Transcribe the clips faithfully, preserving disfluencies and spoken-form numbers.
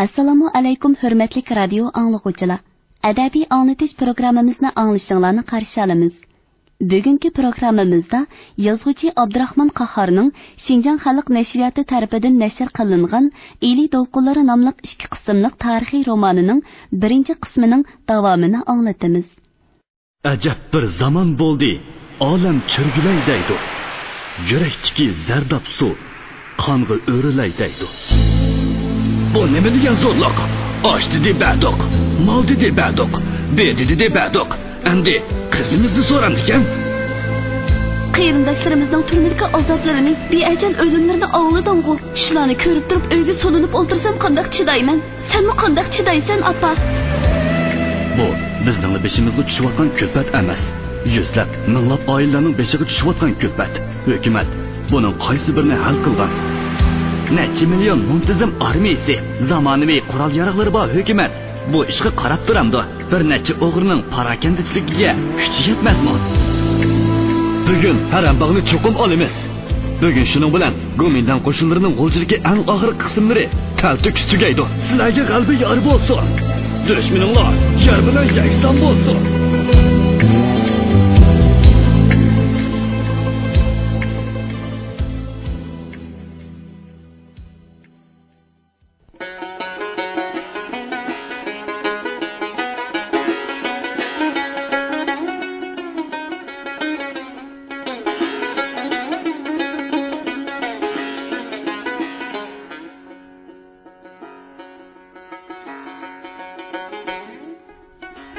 ئەسسالامۇ ئەلەيكۇم، ھۆرمەتلىك رادىيو ئاڭلىغۇچىلار! ئەدەبىي ئاڭلىتىش پروگراممىمىزنى ئاڭلىشىڭلارنى قارشى ئالىمىز. بۈگۈنكى پروگراممىمىزدا يازغۇچى ئابدۇراخمان قاھارنىڭ شىنجاڭ خەلق نەشرىياتى تەرىپىدىن نەشر قىلىنغان ئىلى دولقۇنلىرى ناملىق ئىككى قىسىملىق تارىخىي رومانىنىڭ بىرىنچى قىسمىنىڭ داۋامىنى ئاڭلىتىمىز. ئەجەب بىر زامان بولدى، ئالەم چۆرگۈلەي دەيدۇ. يۈرەكتىكى زەرداب سۇ قانغا ئۆرۈلەي دەيدۇ. بۇ نېمە دېگەن زورلۇق؟ ئاش دېدى بەردۇق، مال دېدى بەردۇق، بېدە دېدى بەردۇق. ئەمدى قىزىمىزنى سورامدىكەن؟ قېرىنداشلىرىمىزنىڭ تۈرمىدىكى ئازابلىرىنى، بىئەجەل ئۆلۈملىرىنى ئاڭلىدىڭغۇ؟ شۇلارنى كۆرۈپ تۇرۇپ ئۆيگە سولىنىپ ئولتۇرسام قانداق چىدايمەن؟ سەنمۇ قانداق چىدايسەن، ئاپا؟ بۇ بىزنىڭلا بېشىمىزغا چۈشۈۋاتقان كۈلپەت ئەمەس. يۈزلەپ، مىڭلاپ ئائىلىلەرنىڭ بېشىغا چۈشۈۋاتقان كۈلپەت. ھۆكۈمەت بۇنىڭ قايسى بىرىنى ھەل قىلغان؟ نەچچە مىليون مۇنتىزىم ئارمىيىسى، زامانىۋى قورال-ياراغلىرى بار ھۆكۈمەت بۇ ئىشقا قاراپ تۇرامدۇ؟ بىر نەچچە ئوغرىنىڭ پاراكەندىچىلىكىگە كۈچى يەتمەسمۇ؟ بۈگۈن ھەرەمباغنى چوقۇم ئالىمىز. بۈگۈن شۇنىڭ بىلەن گومىنداڭ قوشۇنلىرىنىڭ غۇلجىدىكى ئەڭ ئاخىرقى قىسىملىرى تەلتۆكۈس تۈگەيدۇ. سىلەرگە غەلىبە يار بولسۇن! دۈشمىنىڭلار يەر بىلەن يەكسان بولسۇن!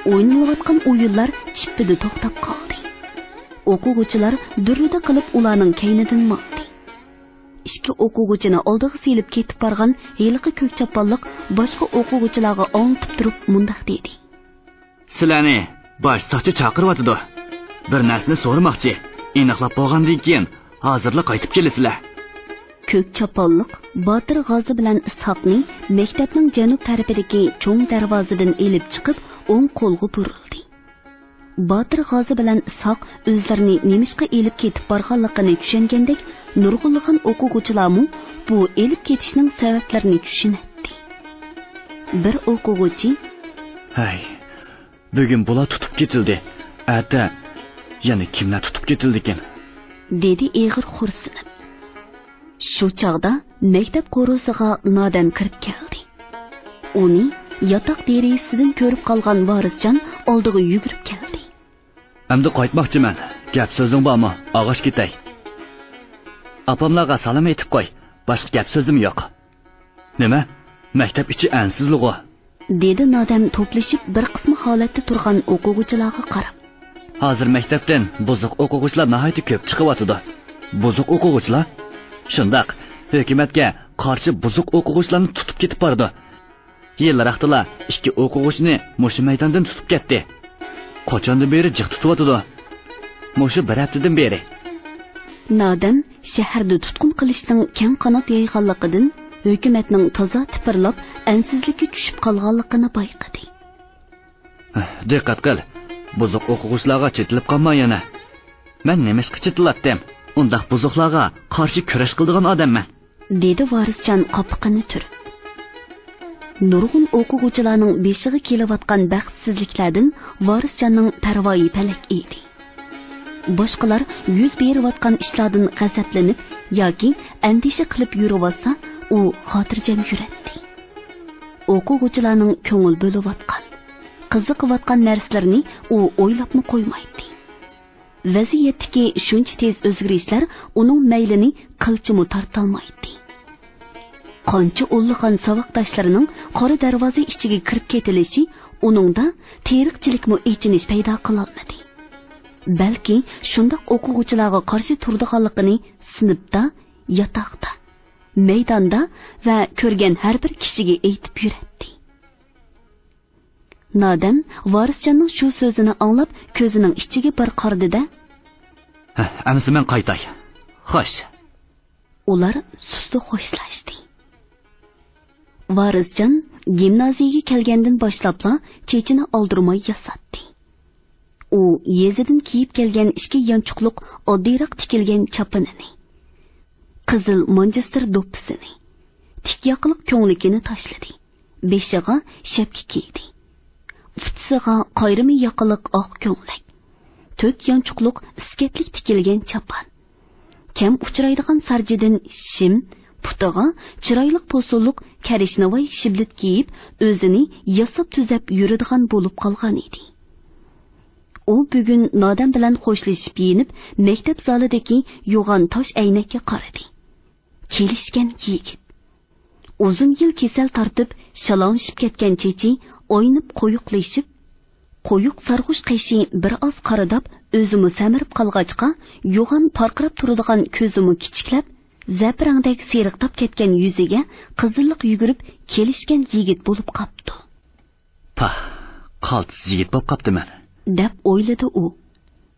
ئوينىلىۋاتقان ئويۇنلار چىپپىدە توختاپ قالدى. ئوقۇغۇچىلار دۈررىدە قىلىپ ئۇلارنىڭ كەينىدىن ماڭدى. ئىككى ئوقۇغۇچىنى ئالدىغا سېلىپ كېتىپ بارغان ھېلىقى كۆك چاپانلىق باشقا ئوقۇغۇچىلارغا ئاڭلىتىپ تۇرۇپ مۇنداق دېدى. سىلەرنى باش ساقچى چاقىرىۋاتىدۇ. بىر نەرسىنى سورىماقچى. ئېنىقلاپ بولغاندىن كېيىن ھازىرلا قايتىپ كېلىسىلەر. كۆك چاپانلىق باتىر غازى بىلەن ئىسھاقنى مەكتەپنىڭ جەنۇب تەرىپىدىكى چوڭ دەرۋازىدىن ئېلىپ چىقىپ، ئوڭ قولغا بۇرۇلدى. باتىر غازى بىلەن ئىسھاق ئۆزلىرىنى نېمىشقا ئېلىپ كېتىپ بارغانلىقىنى چۈشەنگەندەك، نۇرغۇنلىغان ئوقۇغۇچىلارمۇ بۇ ئېلىپ كېتىشنىڭ سەۋەبلىرىنى چۈشىنەتتى. بىر ئوقۇغۇچى، ھەي، بۈگۈن بۇلار تۇتۇپ كېتىلدى، ئەتە يەنە كىملەر تۇتۇپ كېتىلىدىكىن؟ دېدى ئېغىر خورسىنىپ. شۇ چاغدا مەكتەپ قورۇسىغا نادەم كىرىپ كەلدى. ئۇنى ياتاق دېرىزىسىدىن كۆرۈپ قالغان ۋارىسجان ئالدىغا يۈگۈرۈپ كەلدى. ئەمدى قايتماقچىمەن. گەپ سۆزۈڭ بارمۇ؟ ئاغاش كېتەي. ئاپاملارغا سالام ئېيتىپ قوي. باشقا گەپ سۆزۈم يوق. نېمە؟ مەكتەپ ئىچى ئەنسىزلىغۇ؟ دېدى نادەم توپلىشىپ بىر قىسما ھالەتتە تۇرغان ئوقۇغۇچىلارغا قاراپ. ھازىر مەكتەپتىن بۇزۇق ئوقۇغۇچىلار ناھايىتى كۆپ چىقىۋاتىدۇ. بۇزۇق ئوقۇغۇچىلار؟ شۇنداق، ھۆكۈمەتكە قارشى بۇزۇق ئوقۇغۇچىلارنى تۇتۇپ كېتىپ بارىدۇ. يېنىراقتىلا ئىككى ئوقۇغۇچىنى مۇشۇ مەيداندىن تۇتۇپ كەتتى. قاچاندىن بېرى جىق تۇتۇۋاتىدۇ؟ مۇشۇ بىر ھەپتىدىن بېرى. نادەم شەھەردە تۇتقۇن قىلىشنىڭ كەڭ قانات يايغانلىقىدىن، ھۆكۈمەتنىڭ تازا تىپىرلاپ، ئەنسىزلىككە چۈشۈپ قالغانلىقىنى بايقىدى. دىققەت قىل، بۇزۇق ئوقۇغۇچىلارغا چېتىلىپ قالما يەنە. مەن نېمىشقا چېتىلاتتىم؟ ئۇنداق بۇزۇقلارغا قارشى كۈرەش قىلىدىغان ئادەممەن. دېدى ۋارىسجان قاپىقىنى تۈرۈپ. نۇرغۇن ئوقۇغۇچىلارنىڭ بېشىغا كېلىۋاتقان بەختسىزلىكلەردىن ۋارىسجاننىڭ پەرۋايى پەلەك ئىدى. باشقىلار يۈز بېرىۋاتقان ئىشلاردىن غەزەپلىنىپ ياكى ئەندىشە قىلىپ يۈرۈۋاتسا، ئۇ خاتىرجەم يۈرەتتى. ئوقۇغۇچىلارنىڭ كۆڭۈل بۆلۈۋاتقان، قىزىقىۋاتقان نەرسىلىرىنى ئۇ ئويلاپمۇ قويمايتتى. ۋەزىيەتتىكى شۇنچە تېز ئۆزگىرىشلەر ئۇنىڭ مەيلىنى قىلچىمۇ تارتالمايتتى. قانچە ئۇلىغان ساۋاقداشلىرىنىڭ قارا دەرۋازا ئىچىگە كىرىپ كېتىلىشى ئۇنىڭدا تېرىقچىلىكمۇ ئېچىنىش پەيدا قىلالمىدى. بەلكى شۇنداق ئوقۇغۇچىلارغا قارشى تۇرىدىغانلىقىنى سىنىپتا، ياتاقتا، مەيداندا ۋە كۆرگەن ھەر بىر كىشىگە ئېيتىپ يۈرەتتى. نادەم ۋارىسجاننىڭ شۇ سۆزىنى ئاڭلاپ، كۆزىنىڭ ئىچىگە بىر قارىدى-دە، ھە، ئەمىسە مەن قايتاي. خوش. ئۇلار سۇستا خوشلاشتى. ۋارىسجان گىمنازىيىگە كەلگەندىن باشلاپلا چېچىنى ئالدۇرماي ياساتتى. ئۇ يېزىدىن كىيىپ كەلگەن ئىككى يانچۇقلۇق ئاددىيراق تىكىلگەن چاپىنىنى، قىزىل مانچېستېر دوپپىسىنى، تىك ياقىلىق كۆڭلىكىنى تاشلىدى. بېشىغا شەپكە كىيدى. ئۇچىسىغا قايرىمى ياقىلىق ئاق كۆڭلەك، تۆت يانچۇقلۇق ئىسكەتلىك تىكىلگەن چاپان، كەم ئۇچرايدىغان سارجىدىن شىم، پۇتىغا چىرايلىق پوسۇنلۇق كەرشنىۋاي شىبلىت كىيىپ، ئۆزىنى ياساپ تۈزەپ يۈرىدىغان بولۇپ قالغان ئىدى. ئۇ بۈگۈن نادەم بىلەن خوشلىشىپ يېنىپ، مەكتەپ زالىدىكى يوغان تاش ئەينەككە قارىدى. كېلىشكەن يىگىت. ئۇزۇن يىل كېسەل تارتىپ، شالاڭلىشىپ كەتكەن چېچى ئاينىپ قويۇقلىشىپ، قويۇق سارغۇچ قېشى بىر ئاز قارىداپ، ئۆزىمۇ سەمرىپ قالغاچقا، يوغان پارقىراپ تۇرىدىغان كۆزىمۇ كىچىكلەپ، زەپىرەڭدەك سېرىقلاپ كەتكەن يۈزىگە قىزىللىق يۈگۈرۈپ، كېلىشكەن يىگىت بولۇپ قاپتۇ. پاھ، قالتىس يىگىت بولۇپ قاپتىمەن، دەپ ئويلىدى ئۇ.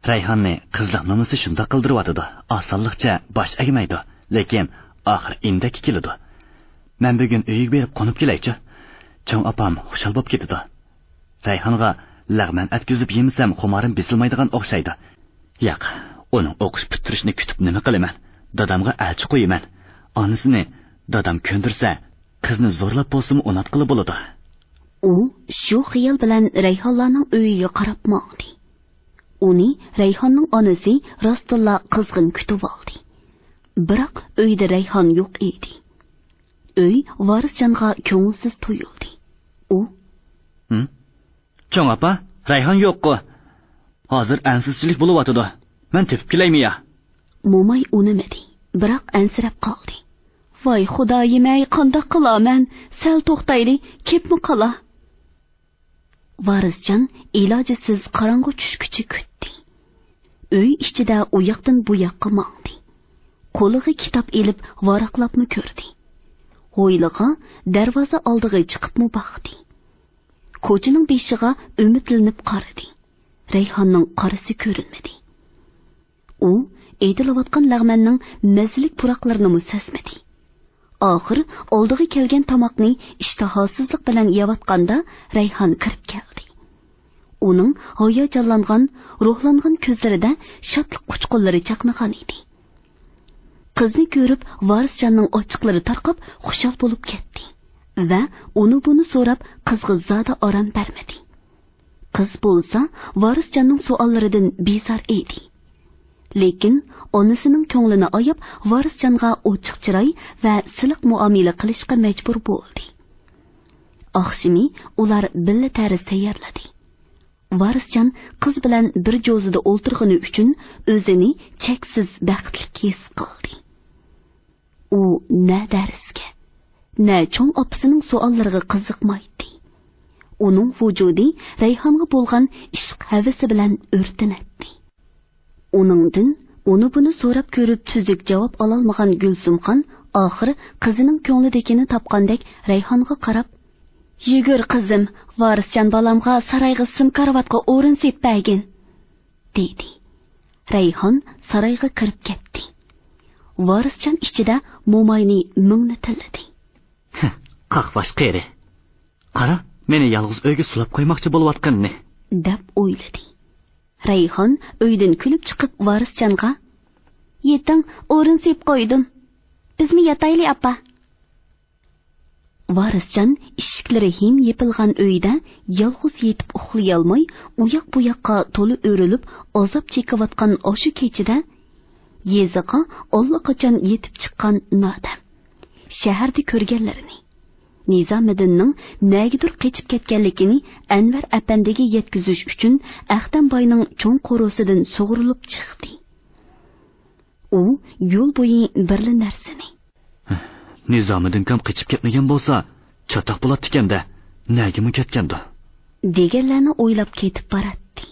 رەيھاننى قىزلىق نومۇسى شۇنداق قىلدۇرۇۋاتىدۇ، ئاسانلىقچە باش ئەگمەيدۇ، لېكىن ئاخىر ئىندەككە كېلىدۇ. مەن بۈگۈن ئۆيىگە بېرىپ قونۇپ كېلەيچۇ. چوڭ ئاپام خۇشال بولۇپ كېتىدۇ. رەيھانغا لەغمەن ئەتكۈزۈپ يېمىسەم، خۇمارىم بېسىلمايدىغان ئوخشايدۇ. ياق، ئۇنىڭ ئوقۇش پۈتتۈرۈشىنى كۈتۈپ نېمە قىلىمەن؟ دادامغا ئەلچى قويىمەن. ئانىسىنى دادام كۆندۈرسە، قىزنى زورلاپ بولسىمۇ ئۇناتقىلى بولىدۇ. ئۇ شۇ خىيال بىلەن رەيھانلارنىڭ ئۆيىگە قاراپ ماڭدى. ئۇنى رەيھاننىڭ ئانىسى راستتىنلا قىزغىن كۈتۈۋالدى. بىراق ئۆيدە رەيھان يوق ئىدى. ئۆي ۋارىسجانغا كۆڭۈلسىز تۇيۇلدى. ئۇ، ھىم؟ چوڭ ئاپا، رەيھان يوققۇ. ھازىر ئەنسىزچىلىك بولۇۋاتىدۇ. مەن تېپىپ كېلەيمۇ يا؟ موماي ئۇنىمىدى، بىراق ئەنسىرەپ قالدى. ۋاي خۇدايىم-ئەي، قانداق قىلامەن؟ سەل توختايلى، كېپمۇ قالا. ۋارىسجان ئىلاجىسىز قاراڭغۇ چۈشكۈچە كۈتتى. ئۆي ئىچىدە ئۇياقتىن بۇياققا ماڭدى. قولىغا كىتاب ئېلىپ ۋاراقلاپمۇ كۆردى. ھويلىغا، دەرۋازا ئالدىغا چىقىپمۇ باقتى. كوچىنىڭ بېشىغا ئۈمىدلىنىپ قارىدى. رەيھاننىڭ قارىسى كۆرۈنمىدى. ئۇ ئېتىلىۋاتقان لەغمەننىڭ مەززىلىك پۇراقلىرىنىمۇ سەزمىدى. ئاخىر ئالدىغا كەلگەن تاماقنى ئىشتىھاسىزلىق بىلەن يەۋاتقاندا رەيھان كىرىپ كەلدى. ئۇنىڭ ھاياجانلانغان، روھلانغان كۆزلىرىدە شادلىق ئۇچقۇنلىرى چاقنىغان ئىدى. قىزنى كۆرۈپ ۋارىسجاننىڭ ئاچچىقلىرى تارقاپ خۇشال بولۇپ كەتتى ۋە ئۇنى بۇنى سوراپ قىزغا زادى ئارام بەرمىدى. قىز بولسا ۋارىسجاننىڭ سوئاللىرىدىن بىزار ئىدى. لېكىن ئانىسىنىڭ كۆڭلىنى ئاياپ، ۋارىسجانغا ئوچۇق چىراي ۋە سىلىق مۇئامىلە قىلىشقا مەجبۇر بولدى. ئاخشىمى ئۇلار بىللە تەرىزى تەييارلىدى. ۋارىسجان قىز بىلەن بىر جوزىدا ئولتۇرغىنى ئۈچۈن ئۆزىنى چەكسىز بەختلىك ھېس قىلدى. ئۇ نە دەرسكە، نە چوڭ ئاپىسىنىڭ سوئاللىرىغا قىزىقمايتتى. ئۇنىڭ ۋۇجۇدى رەيھانغا بولغان ئىشق ھەۋىسى بىلەن ئۆرتىنەتتى. ئۇنىڭدىن ئۇنى-بۇنى سوراپ كۆرۈپ تۈزۈك جاۋاب ئالالمىغان گۈلزۇمخان ئاخىر قىزىنىڭ كۆڭلىدىكىنى تاپقاندەك رەيھانغا قاراپ، «يۈگۈر، قىزىم، ۋارىسجان بالامغا سارايغا سىم كارىۋاتقا ئورۇن سېلىپ بەرگىن.» دېدى. رەيھان سارايغا كىرىپ كەتتى. ۋارىسجان ئىچىدە موماينى مىڭنى تىللىدى. «قاقباش قېرى. قارا، مېنى يالغۇز ئۆيگە سولاپ قويماقچى بولۇۋاتقىنىنى.» دەپ ئويلىدى. رەيھان ئۆيدىن كۈلۈپ چىقىپ ۋارىسجانغا، «يېتىڭ، ئورۇن سېلىپ قويدۇم. بىزمۇ ياتايلى، ئاپا.» ۋارىسجان ئىشىكلىرى ھىم يېپىلغان ئۆيدە يالغۇز يېتىپ ئۇخلىيالماي، ئۇياق-بۇياققا تولا ئۆرۈلۈپ ئازاب چېكىۋاتقان ئاشۇ كېچىدە يېزىغا ئاللىقاچان يېتىپ چىققان نادەم، شەھەردە كۆرگەنلىرىنى، نىزامىدىننىڭ نەگىدۇر قېچىپ كەتكەنلىكىنى ئەنۋەر ئەپەندىگە يەتكۈزۈش ئۈچۈن ئەختەم باينىڭ چوڭ قورۇسىدىن سۇغۇرۇلۇپ چىقتى. ئۇ يول بويى بىرلا نەرسىنى، «نىزامىدىنكام قېچىپ كەتمىگەن بولسا، چاتاق بولاتتىكەن-دە، نەگىمۇ كەتكەندۇ؟» دېگەنلەرنى ئويلاپ كېتىپ باراتتى.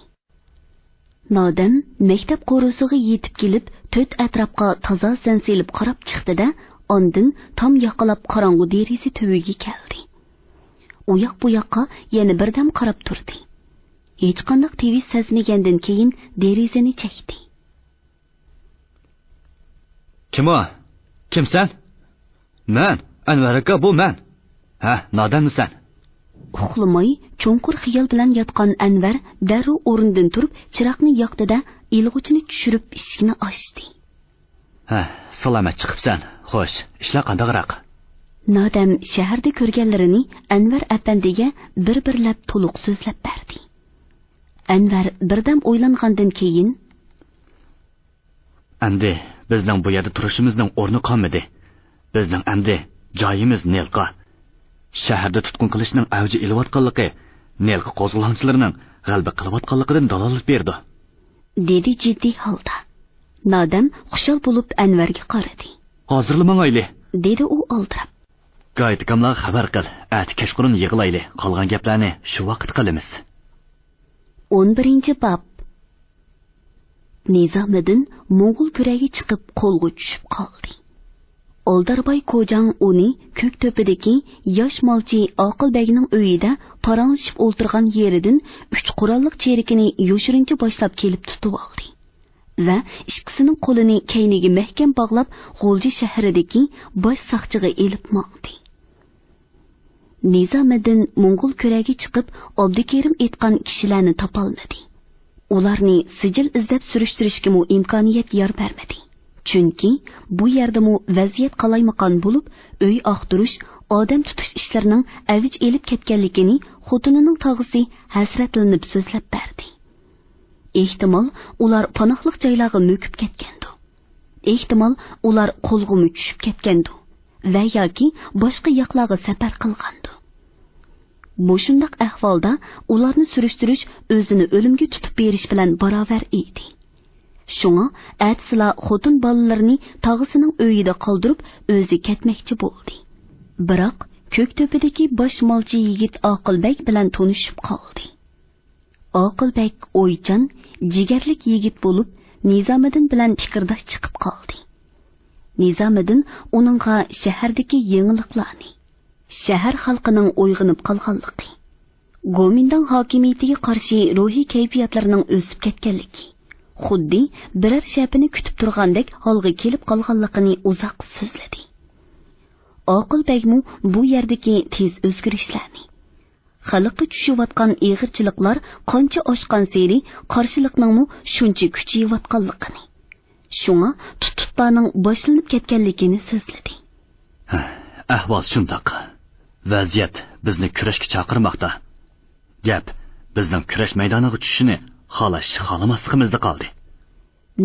نادەم مەكتەپ قورۇسىغا يېتىپ كېلىپ، تۆت ئەتراپقا تازا زەن سېلىپ قاراپ چىقتى-دە، ئاندىن تام ياقىلاپ قاراڭغۇ دېرىزە تۈۋىگە كەلدى. ئۇياق-بۇياققا يەنە بىردەم قاراپ تۇردى. ھېچقانداق تىۋىش سەزمىگەندىن كېيىن دېرىزىنى چەكتى. «كىم ئۇ؟ كىمسەن؟» «مەن، ئەنۋەر ئاكا، بۇ مەن.» «ھە، نادەممىسەن؟» ئۇخلىماي، چوڭقۇر خىيال بىلەن ياتقان ئەنۋەر دەررۇ ئورنىدىن تۇرۇپ، چىراغنى ياقتى-دە، ئىلغۇچىنى چۈشۈرۈپ، ئىشىكنى ئاچتى. «ھە، سالامەت چىقىپسەن. خوش، ئىشلار قانداقراق؟» نادەم شەھەردە كۆرگەنلىرىنى ئەنۋەر ئەپەندىگە بىر-بىرلەپ تولۇق سۆزلەپ بەردى. ئەنۋەر بىردەم ئويلانغاندىن كېيىن، ئەمدى بىزنىڭ بۇ يەردە تۇرۇشىمىزنىڭ ئورنى قالمىدى. بىزنىڭ ئەمدى جايىمىز نىلقا. شەھەردە تۇتقۇن قىلىشنىڭ ئەۋج ئېلىۋاتقانلىقى نىلقا قوزغىلاڭچىلىرىنىڭ غەلىبە قىلىۋاتقانلىقىدىن دالالەت بېرىدۇ. دېدى جىددىي ھالدا. نادەم خۇشال بولۇپ ئەنۋەرگە قارىدى. ھازىرلا ماڭايلى. دېدى ئۇ ئالدىراپ. گايىتكاملارغا خەۋەر قىل، ئەتە كەچقۇرۇن يىغىلايلى، قالغان گەپلەرنى شۇ ۋاقىت قىلىمىز. ئون بىرىنچى باب. نىزامىدىن موڭغۇل كۈرەگە چىقىپ قولغا چۈشۈپ قالدى. ئالدارباي كوجاڭ ئۇنى كۆكتۆپىدىكى ياش مالچى ئاقىل بەگنىڭ ئۆيىدە پاراڭلىشىپ ئولتۇرغان يېرىدىن ئۈچ قوراللىق چېرىكىنى يوشۇرۇنچە باشلاپ كېلىپ تۇتۇۋالدى ۋە ئىككىسىنىڭ قولىنى كەينىگە مەھكەم باغلاپ، غۇلجا شەھىرىدىكى باش ساقچىغا ئېلىپ ماڭدى. نىزامىدىن موڭغۇل كۈرەگە چىقىپ، ئابدۇكېرىم ئېيتقان كىشىلەرنى تاپالمىدى. ئۇلارنى سىجىل ئىزدەپ سۈرۈشتۈرۈشكىمۇ ئىمكانىيەت يار بەرمىدى. چۈنكى بۇ يەردىمۇ ۋەزىيەت قالايمىقان بولۇپ، ئۆي ئاختۇرۇش، ئادەم تۇتۇش ئىشلىرىنىڭ ئەۋج ئېلىپ كەتكەنلىكىنى خوتۇنىنىڭ تاغىسى ھەسرەتلىنىپ سۆزلەپ بەردى. ئېھتىمال، ئۇلار پاناھلىق جايلارغا مۆكۈپ كەتكەندۇ. ئېھتىمال، ئۇلار قولغىمۇ چۈشۈپ كەتكەندۇ ۋە ياكى باشقا ياقلارغا سەپەر قىلغاندۇ. مۇشۇنداق ئەھۋالدا ئۇلارنى سۈرۈشتۈرۈش ئۆزىنى ئۆلۈمگە تۇتۇپ بېرىش بىلەن باراۋەر ئىدى. شۇڭا ئەتىسىلا خوتۇن بالىلىرىنى تاغىسىنىڭ ئۆيىدە قالدۇرۇپ، ئۆزى كەتمەكچى بولدى. بىراق، كۆكتۆپىدىكى باش مالچى يىگىت ئاقىل بەگ بىلەن تونۇشۇپ قالدى. ئاقىل بەگ ئويچان، جىگەرلىك يىگىت بولۇپ، نىزامىدىن بىلەن پىكىرداش چىقىپ قالدى. نىزامىدىن ئۇنىڭغا شەھەردىكى يېڭىلىقلارنى، شەھەر خەلقىنىڭ ئويغىنىپ قالغانلىقى، گومىنداڭ ھاكىمىيىتىگە قارشى روھىي كەيپىياتلىرىنىڭ ئۆسۈپ كەتكەنلىكى، خۇددى بىرەر شەپىنى كۈتۈپ تۇرغاندەك ھالغا كېلىپ قالغانلىقىنى ئۇزاق سۆزلىدى. ئاقىل بەگمۇ بۇ يەردىكى تېز ئۆزگىرىشلەرنى، خەلققە چۈشۈۋاتقان ئېغىرچىلىقلار قانچە ئاشقانسېرى قارشىلىقنىڭمۇ شۇنچە كۈچىيىۋاتقانلىقىنى، شۇڭا تۇت-تۇتلارنىڭ باشلىنىپ كەتكەنلىكىنى سۆزلىدى. ھە، ئەھۋال شۇنداق. ۋەزىيەت بىزنى كۈرەشكە چاقىرماقتا. گەپ بىزنىڭ كۈرەش مەيدانىغا چۈشۈشىنى خالاش-خالىماسلىقىمىزدا قالدى.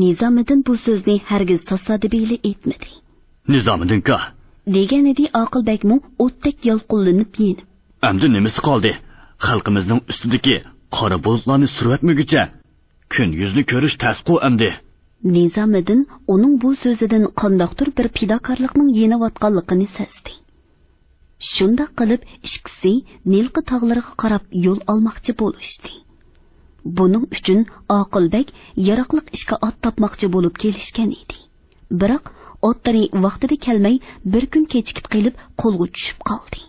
نىزامىدىن بۇ سۆزنى ھەرگىز تاسادىپىيلا ئېيتمىدى. نىزامىدىنكا! دېگەنىدى ئاقىل بەگمۇ ئوتتەك يالقۇنلىنىپ يېنىپ. ئەمدى نېمىسى قالدى؟ خەلقىمىزنىڭ ئۈستىدىكى قارا بۇلۇتلارنى سۈرۈۋەتمىگۈچە كۈن يۈزىنى كۆرۈش تەسقۇ ئەمدى. نىزامىدىن ئۇنىڭ بۇ سۆزىدىن قانداقتۇر بىر پىداكارلىقنىڭ يېنىۋاتقانلىقىنى سەزدى. شۇنداق قىلىپ، ئىككىسى نىلقا تاغلىرىغا قاراپ يول ئالماقچى بولۇشتى. بۇنىڭ ئۈچۈن ئاقىل بەگ ياراقلىق ئىككى ئات تاپماقچى بولۇپ كېلىشكەن ئىدى. بىراق ئاتلىرى ۋاقتىدا كەلمەي، بىر كۈن كېچىكىپ قېلىپ، قولغا چۈشۈپ قالدى.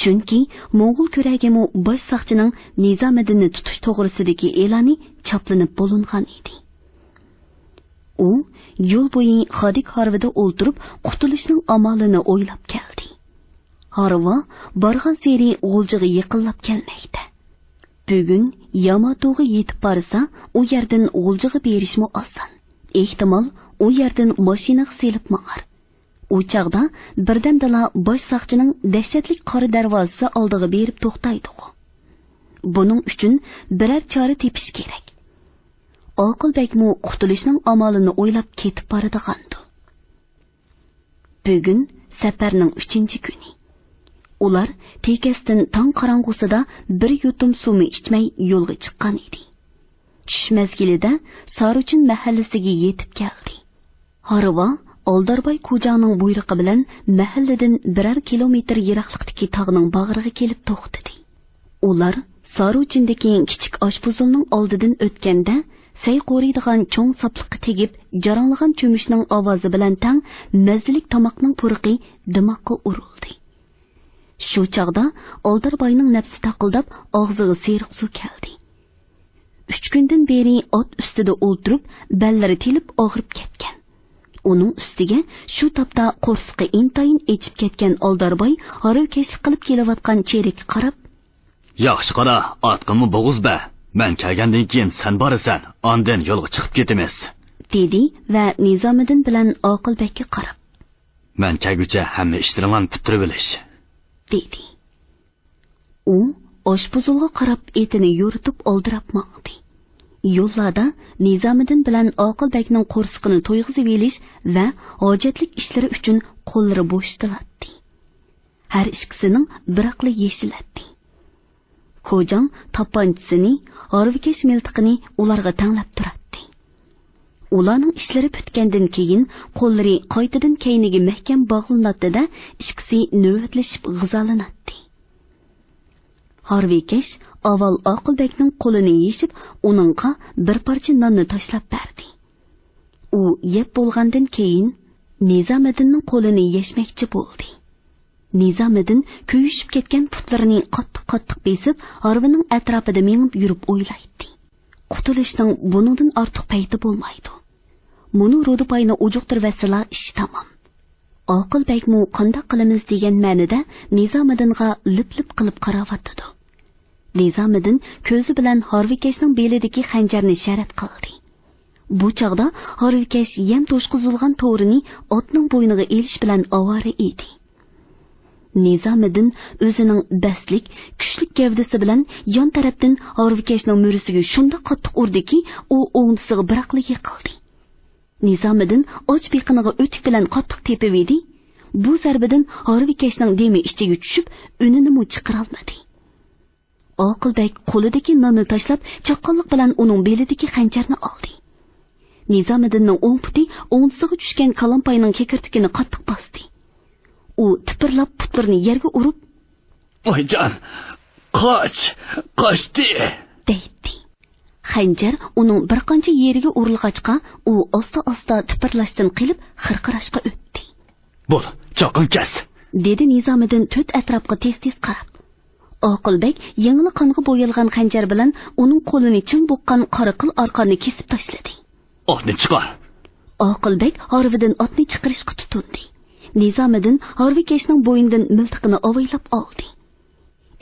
چۈنكى موڭغۇل كۈرەگىمۇ باش ساقچىنىڭ نىزامىدىننى تۇتۇش توغرىسىدىكى ئېلانى چاپلىنىپ بولۇنغان ئىدى. ئۇ يول بويى خادىك ھارۋىدا ئولتۇرۇپ، قۇتۇلۇشنىڭ ئامالىنى ئويلاپ كەلدى. ھارۋا بارغانسېرى غۇلجىغا يېقىنلاپ كەلمەكتە. بۈگۈن ياماتوغا يېتىپ بارسا، ئۇ يەردىن غۇلجىغا بېرىشمۇ ئاسان. ئېھتىمال، ئۇ يەردىن ماشىنىغا سېلىپ ماڭار. ئۇ چاغدا بىردەمدىلا باش ساقچىنىڭ دەھشەتلىك قارا دەرۋازىسى ئالدىغا بېرىپ توختايدىغۇ. بۇنىڭ ئۈچۈن بىرەر چارە تېپىش كېرەك. ئاقىل بەگمۇ قۇتۇلۇشنىڭ ئامالىنى ئويلاپ كېتىپ بارىدىغاندۇ. بۈگۈن سەپەرنىڭ ئۈچىنچى كۈنى. ئۇلار تېكەستىن تاڭ قاراڭغۇسىدا بىر يۇتۇم سۇمۇ ئىچمەي يولغا چىققان ئىدى. چۈش مەزگىلىدە ساروچىن مەھەللىسىگە يېتىپ كەلدى. ھارۋا ئالدارباي كوجاڭنىڭ بۇيرۇقى بىلەن مەھەللىدىن بىرەر كىلومېتىر يىراقلىقتىكى تاغنىڭ باغرىغا كېلىپ توختىدى. ئۇلار ساروچىندىكى كىچىك ئاشپۇزۇلنىڭ ئالدىدىن ئۆتكەندە، سەي قورۇيدىغان چوڭ ساپلىققا تېگىپ، جاراڭلىغان چۆمۈچنىڭ ئاۋازى بىلەن تەڭ مەززىلىك تاماقنىڭ پۇرىقى دىماققا ئۇرۇلدى. شۇ چاغدا ئالدارباينىڭ نەپسى تاقىلداپ، ئاغزىغا سېرىق سۇ كەلدى. ئۈچ كۈندىن بېرى ئات ئۈستىدە ئولتۇرۇپ، بەللىرى تېلىپ ئاغرىپ كەتكەن. ئۇنىڭ ئۈستىگە شۇ تاپتا قورسىقى ئىنتايىن ئېچىپ كەتكەن ئالدارباي ھارۋىكەشلىك قىلىپ كېلىۋاتقان چېرىككە قاراپ، ياخشى قارا، ئاتقىمۇ بوغۇز بەر. مەن كەلگەندىن كېيىن سەن بارىسەن، ئاندىن يولغا چىقىپ كېتىمىز. دېدى ۋە نىزامىدىن بىلەن ئاقىل بەگكە قاراپ، مەن كەلگۈچە ھەممە ئىشلىرىڭلارنى پۈتتۈرۈۋېلىش. دېدى. ئۇ ئاشپۇزۇلغا قاراپ ئېتىنى يورۇتۇپ ئالدىراپ ماڭدى. يوللاردا نىزامىدىن بىلەن ئاقىل بەگنىڭ قورسىقىنى تويغۇزۇۋېلىش ۋە ھاجەتلىك ئىشلىرى ئۈچۈن قوللىرى بوشىتىلاتتى. ھەر ئىككىسىنىڭ بىراقلا يېشىلەتتى. كوجاڭ تاپانچىسىنى، ھارۋىكەش مىلتىقىنى ئۇلارغا تەڭلەپ تۇراتتى. ئۇلارنىڭ ئىشلىرى پۈتكەندىن كېيىن، قوللىرى قايتىدىن كەينىگە مەھكەم باغلىناتتى-دە، ئىككىسى نۆۋەتلىشىپ غىزالىناتتى. ھارۋىكەش ئاۋۋال ئاقىل بەگنىڭ قولىنى يېشىپ، ئۇنىڭغا بىر پارچە ناننى تاشلاپ بەردى. ئۇ يەپ بولغاندىن كېيىن، نىزامىدىننىڭ قولىنى يەشمەكچى بولدى. نىزامىدىن كۆيۈشۈپ كەتكەن پۇتلىرىنى قاتتىق-قاتتىق بېسىپ، ھارۋىنىڭ ئەتراپىدا مېڭىپ يۈرۈپ ئويلايتتى. قۇتۇلۇشنىڭ بۇنىڭدىن ئارتۇق پەيتى بولمايدۇ. مۇنۇ رۇدۇپاينى ئۇجۇقتۇرۇۋەتسىلا، ئىش تامام. ئاقىل بەگمۇ قانداق قىلىمىز دېگەن مەنىدە نىزامىدىنغا لىپ-لىپ قىلىپ قاراۋاتىدۇ. نىزامىدىن كۆزى بىلەن ھارۋىكەشنىڭ بېلىدىكى خەنجەرنى شەرەت قىلدى. بۇ چاغدا ھارۋىكەش يەم توشقۇزۇلغان تورىنى ئاتنىڭ بوينىغا ئېلىش بىلەن ئاۋارە ئىدى. نىزامىدىن ئۆزىنىڭ بەستلىك، كۈچلۈك گەۋدىسى بىلەن يان تەرەپتىن ھارۋىكەشنىڭ مۈرىسىگە شۇنداق قاتتىق ئۇردىكى، ئۇ ئوڭدىسىغا بىراقلا يىقىلدى. نىزامىدىن ئاچ بېقىنىغا ئۆتۈك بىلەن قاتتىق تېپىۋىدى. بۇ زەربىدىن ھارۋىكەشنىڭ دېمى ئىچىگە چۈشۈپ، ئۈنىنىمۇ چىقىرالمىدى. ئاقىل بەگ قولىدىكى ناننى تاشلاپ، چاققانلىق بىلەن ئۇنىڭ بېلىدىكى خەنجەرنى ئالدى. نىزامىدىننىڭ ئوڭ پۇتى ئوڭدىسىغا چۈشكەن كالامپاينىڭ كېكىرتىكىنى قاتتىق باستى. ئۇ تىپىرلاپ پۇتلىرىنى يەرگە ئۇرۇپ، ۋايجان، قاچ، قاچتى! دەيتتى. خەنجەر ئۇنىڭ بىر قانچە يېرىگە ئۇرۇلغاچقا، ئۇ ئاستا-ئاستا تىپىرلاشتىن قېلىپ، خىرقىراشقا ئۆتتى. بول، چاققان كەس! دېدى نىزامىدىن تۆت ئەتراپقا تېز-تېز قاراپ. ئاقىل بەگ يېڭىلا قانغا بويالغان خەنجەر بىلەن ئۇنىڭ قولىنى چىڭ بوغقان قارا قىل ئارقاننى كېسىپ تاشلىدى. ئاتنى چىقار! ئاقىل بەگ ھارۋىدىن ئاتنى چىقىرىشقا تۇتۇندى. نىزامىدىن ھارۋىكەشنىڭ بوينىدىن مىلتىقىنى ئاۋايلاپ ئالدى.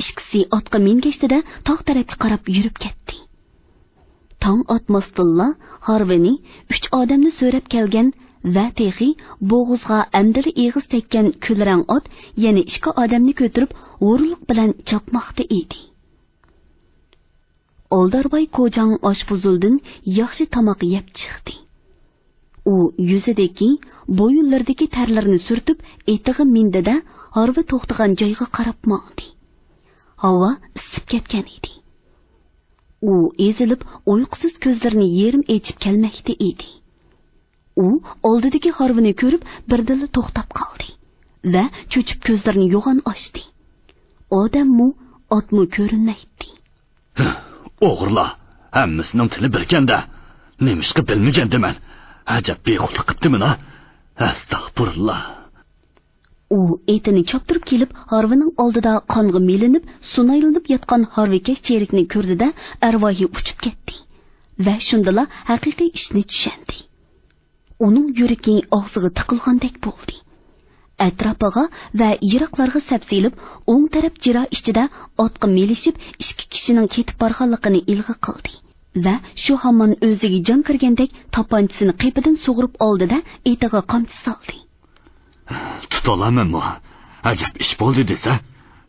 ئىككىسى ئاتقا مىنگەچتە-دە، تاغ تەرەپكە قاراپ يۈرۈپ كەتتى. تاڭ ئاتماستىنلا، ھارۋىنى، ئۈچ ئادەمنى سۆرەپ كەلگەن ۋە تېخى بوغۇزغا ئەمدىلا ئېغىز تەگكەن كۈلرەڭ ئات يەنە ئىككى ئادەمنى كۆتۈرۈپ، ھۇرۇنلۇق بىلەن چاپماقتا ئىدى. ئالدارباي كوجاڭ ئاشپۇزۇلدىن ياخشى تاماق يەپ چىقتى. ئۇ يۈزىدىكى، بويۇنلىرىدىكى تەرلىرىنى سۈرتۈپ، ئېتىغا مىندى-دە، ھارۋا توختىغان جايغا قاراپ ماڭدى. ھاۋا ئىسسىپ كەتكەن ئىدى. ئۇ ئېزىلىپ، ئۇيقۇسىز كۆزلىرىنى يېرىم ئېچىپ كەلمەكتە ئىدى. ئۇ ئالدىدىكى ھارۋىنى كۆرۈپ، بىردىنلا توختاپ قالدى ۋە چۆچۈپ كۆزلىرىنى يوغان ئاچتى. ئادەممۇ، ئاتمۇ كۆرۈنمەيتتى. ھە، ئوغرىلار، ھەممىسىنىڭ تىلى بىركەندە. نېمىشقا بىلمىگەندىمەن؟ ئەجەب بىخۇدلۇق قىپتىمەن-ھە. ئەستەغپۇرۇللا. ئۇ ئېتىنى چاپتۇرۇپ كېلىپ، ھارۋىنىڭ ئالدىدا قانغا مىلىنىپ، سۇنايلىنىپ ياتقان ھارۋىكەش چېرىكنى كۆردى-دە، ئەرۋاھى ئۇچۇپ كەتتى ۋە شۇندىلا ھەقىقىي ئىشنى چۈشەندى. ئۇنىڭ يۈرىكى ئاغزىغا تىقىلغاندەك بولدى. ئەتراپىغا ۋە يىراقلارغا سەپسېلىپ، ئوڭ تەرەپ جىرا ئىچىدە ئاتقا مىلىشىپ، ئىككى كىشىنىڭ كېتىپ بارغانلىقىنى ئىلغا قىلدى ۋە شۇ ھامان ئۆزىگە جان كىرگەندەك تاپانچىسىنى قېپىدىن سۇغۇرۇپ ئالدى-دە، ئېتىغا قامچا سالدى. تۇتۇۋالامەنمۇ؟ ئەجەب ئىش بولدى دېسە،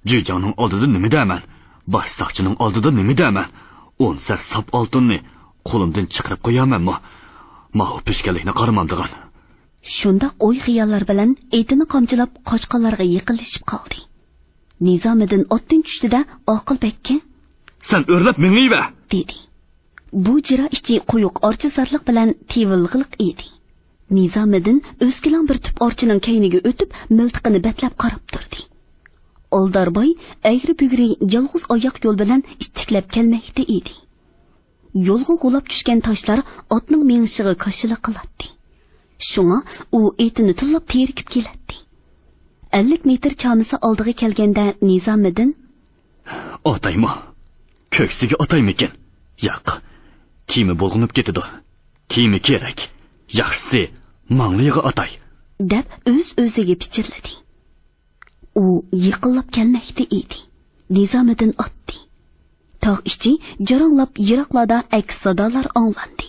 جۈيجاڭنىڭ ئالدىدا نېمە دەمەن؟ باش ساقچىنىڭ ئالدىدا نېمە دەمەن؟ ئون سەك ساپ ئالتۇننى قولۇمدىن چىقىرىپ قويامەنمۇ؟ ماۋۇ پۈشكەللىكنى قارىمامدىغان. شۇنداق ئوي-خىياللار بىلەن ئېتىنى قامچىلاپ قاچقانلارغا يېقىنلىشىپ قالدى. نىزامىدىن ئاتتىن چۈشتى-دە، ئاقىل بەگكە، سەن ئۆرلەپ مېڭىۋەر! دېدى. بۇ جىرا ئىچى قويۇق ئارچا زارلىق بىلەن تېۋىلغىلىق ئىدى. نىزامىدىن ئۆسكىلەڭ بىر تۈپ ئارچىنىڭ كەينىگە ئۆتۈپ، مىلتىقىنى بەتلەپ قاراپ تۇردى. ئالدارباي ئەگرى-بۈگرى يالغۇز ئاياق يول بىلەن ئىتتىكلەپ كەلمەكتە ئىدى. يولغا غۇلاپ چۈشكەن تاشلار ئاتنىڭ مېڭىشىغا كاشىلا قىلاتتى. شۇڭا ئۇ ئېتىنى تىللاپ تېرىكىپ كېلەتتى. ئەللىك مېتىر چامىسى ئالدىغا كەلگەندە نىزامىدىن، ئاتايمۇ؟ كۆكسىگە ئاتايمىكىن؟ ياق، كىيىمى بۇلغىنىپ كېتىدۇ. كىيىمى كېرەك. ياخشىسى، ماڭلىيىغا ئاتاي، دەپ ئۆز-ئۆزىگە پىچىرلىدى. ئۇ يېقىنلاپ كەلمەكتە ئىدى. نىزامىدىن ئاتتى. تاغ ئىچى جاراڭلاپ، يىراقلاردا ئەكس سادالار ئاڭلاندى.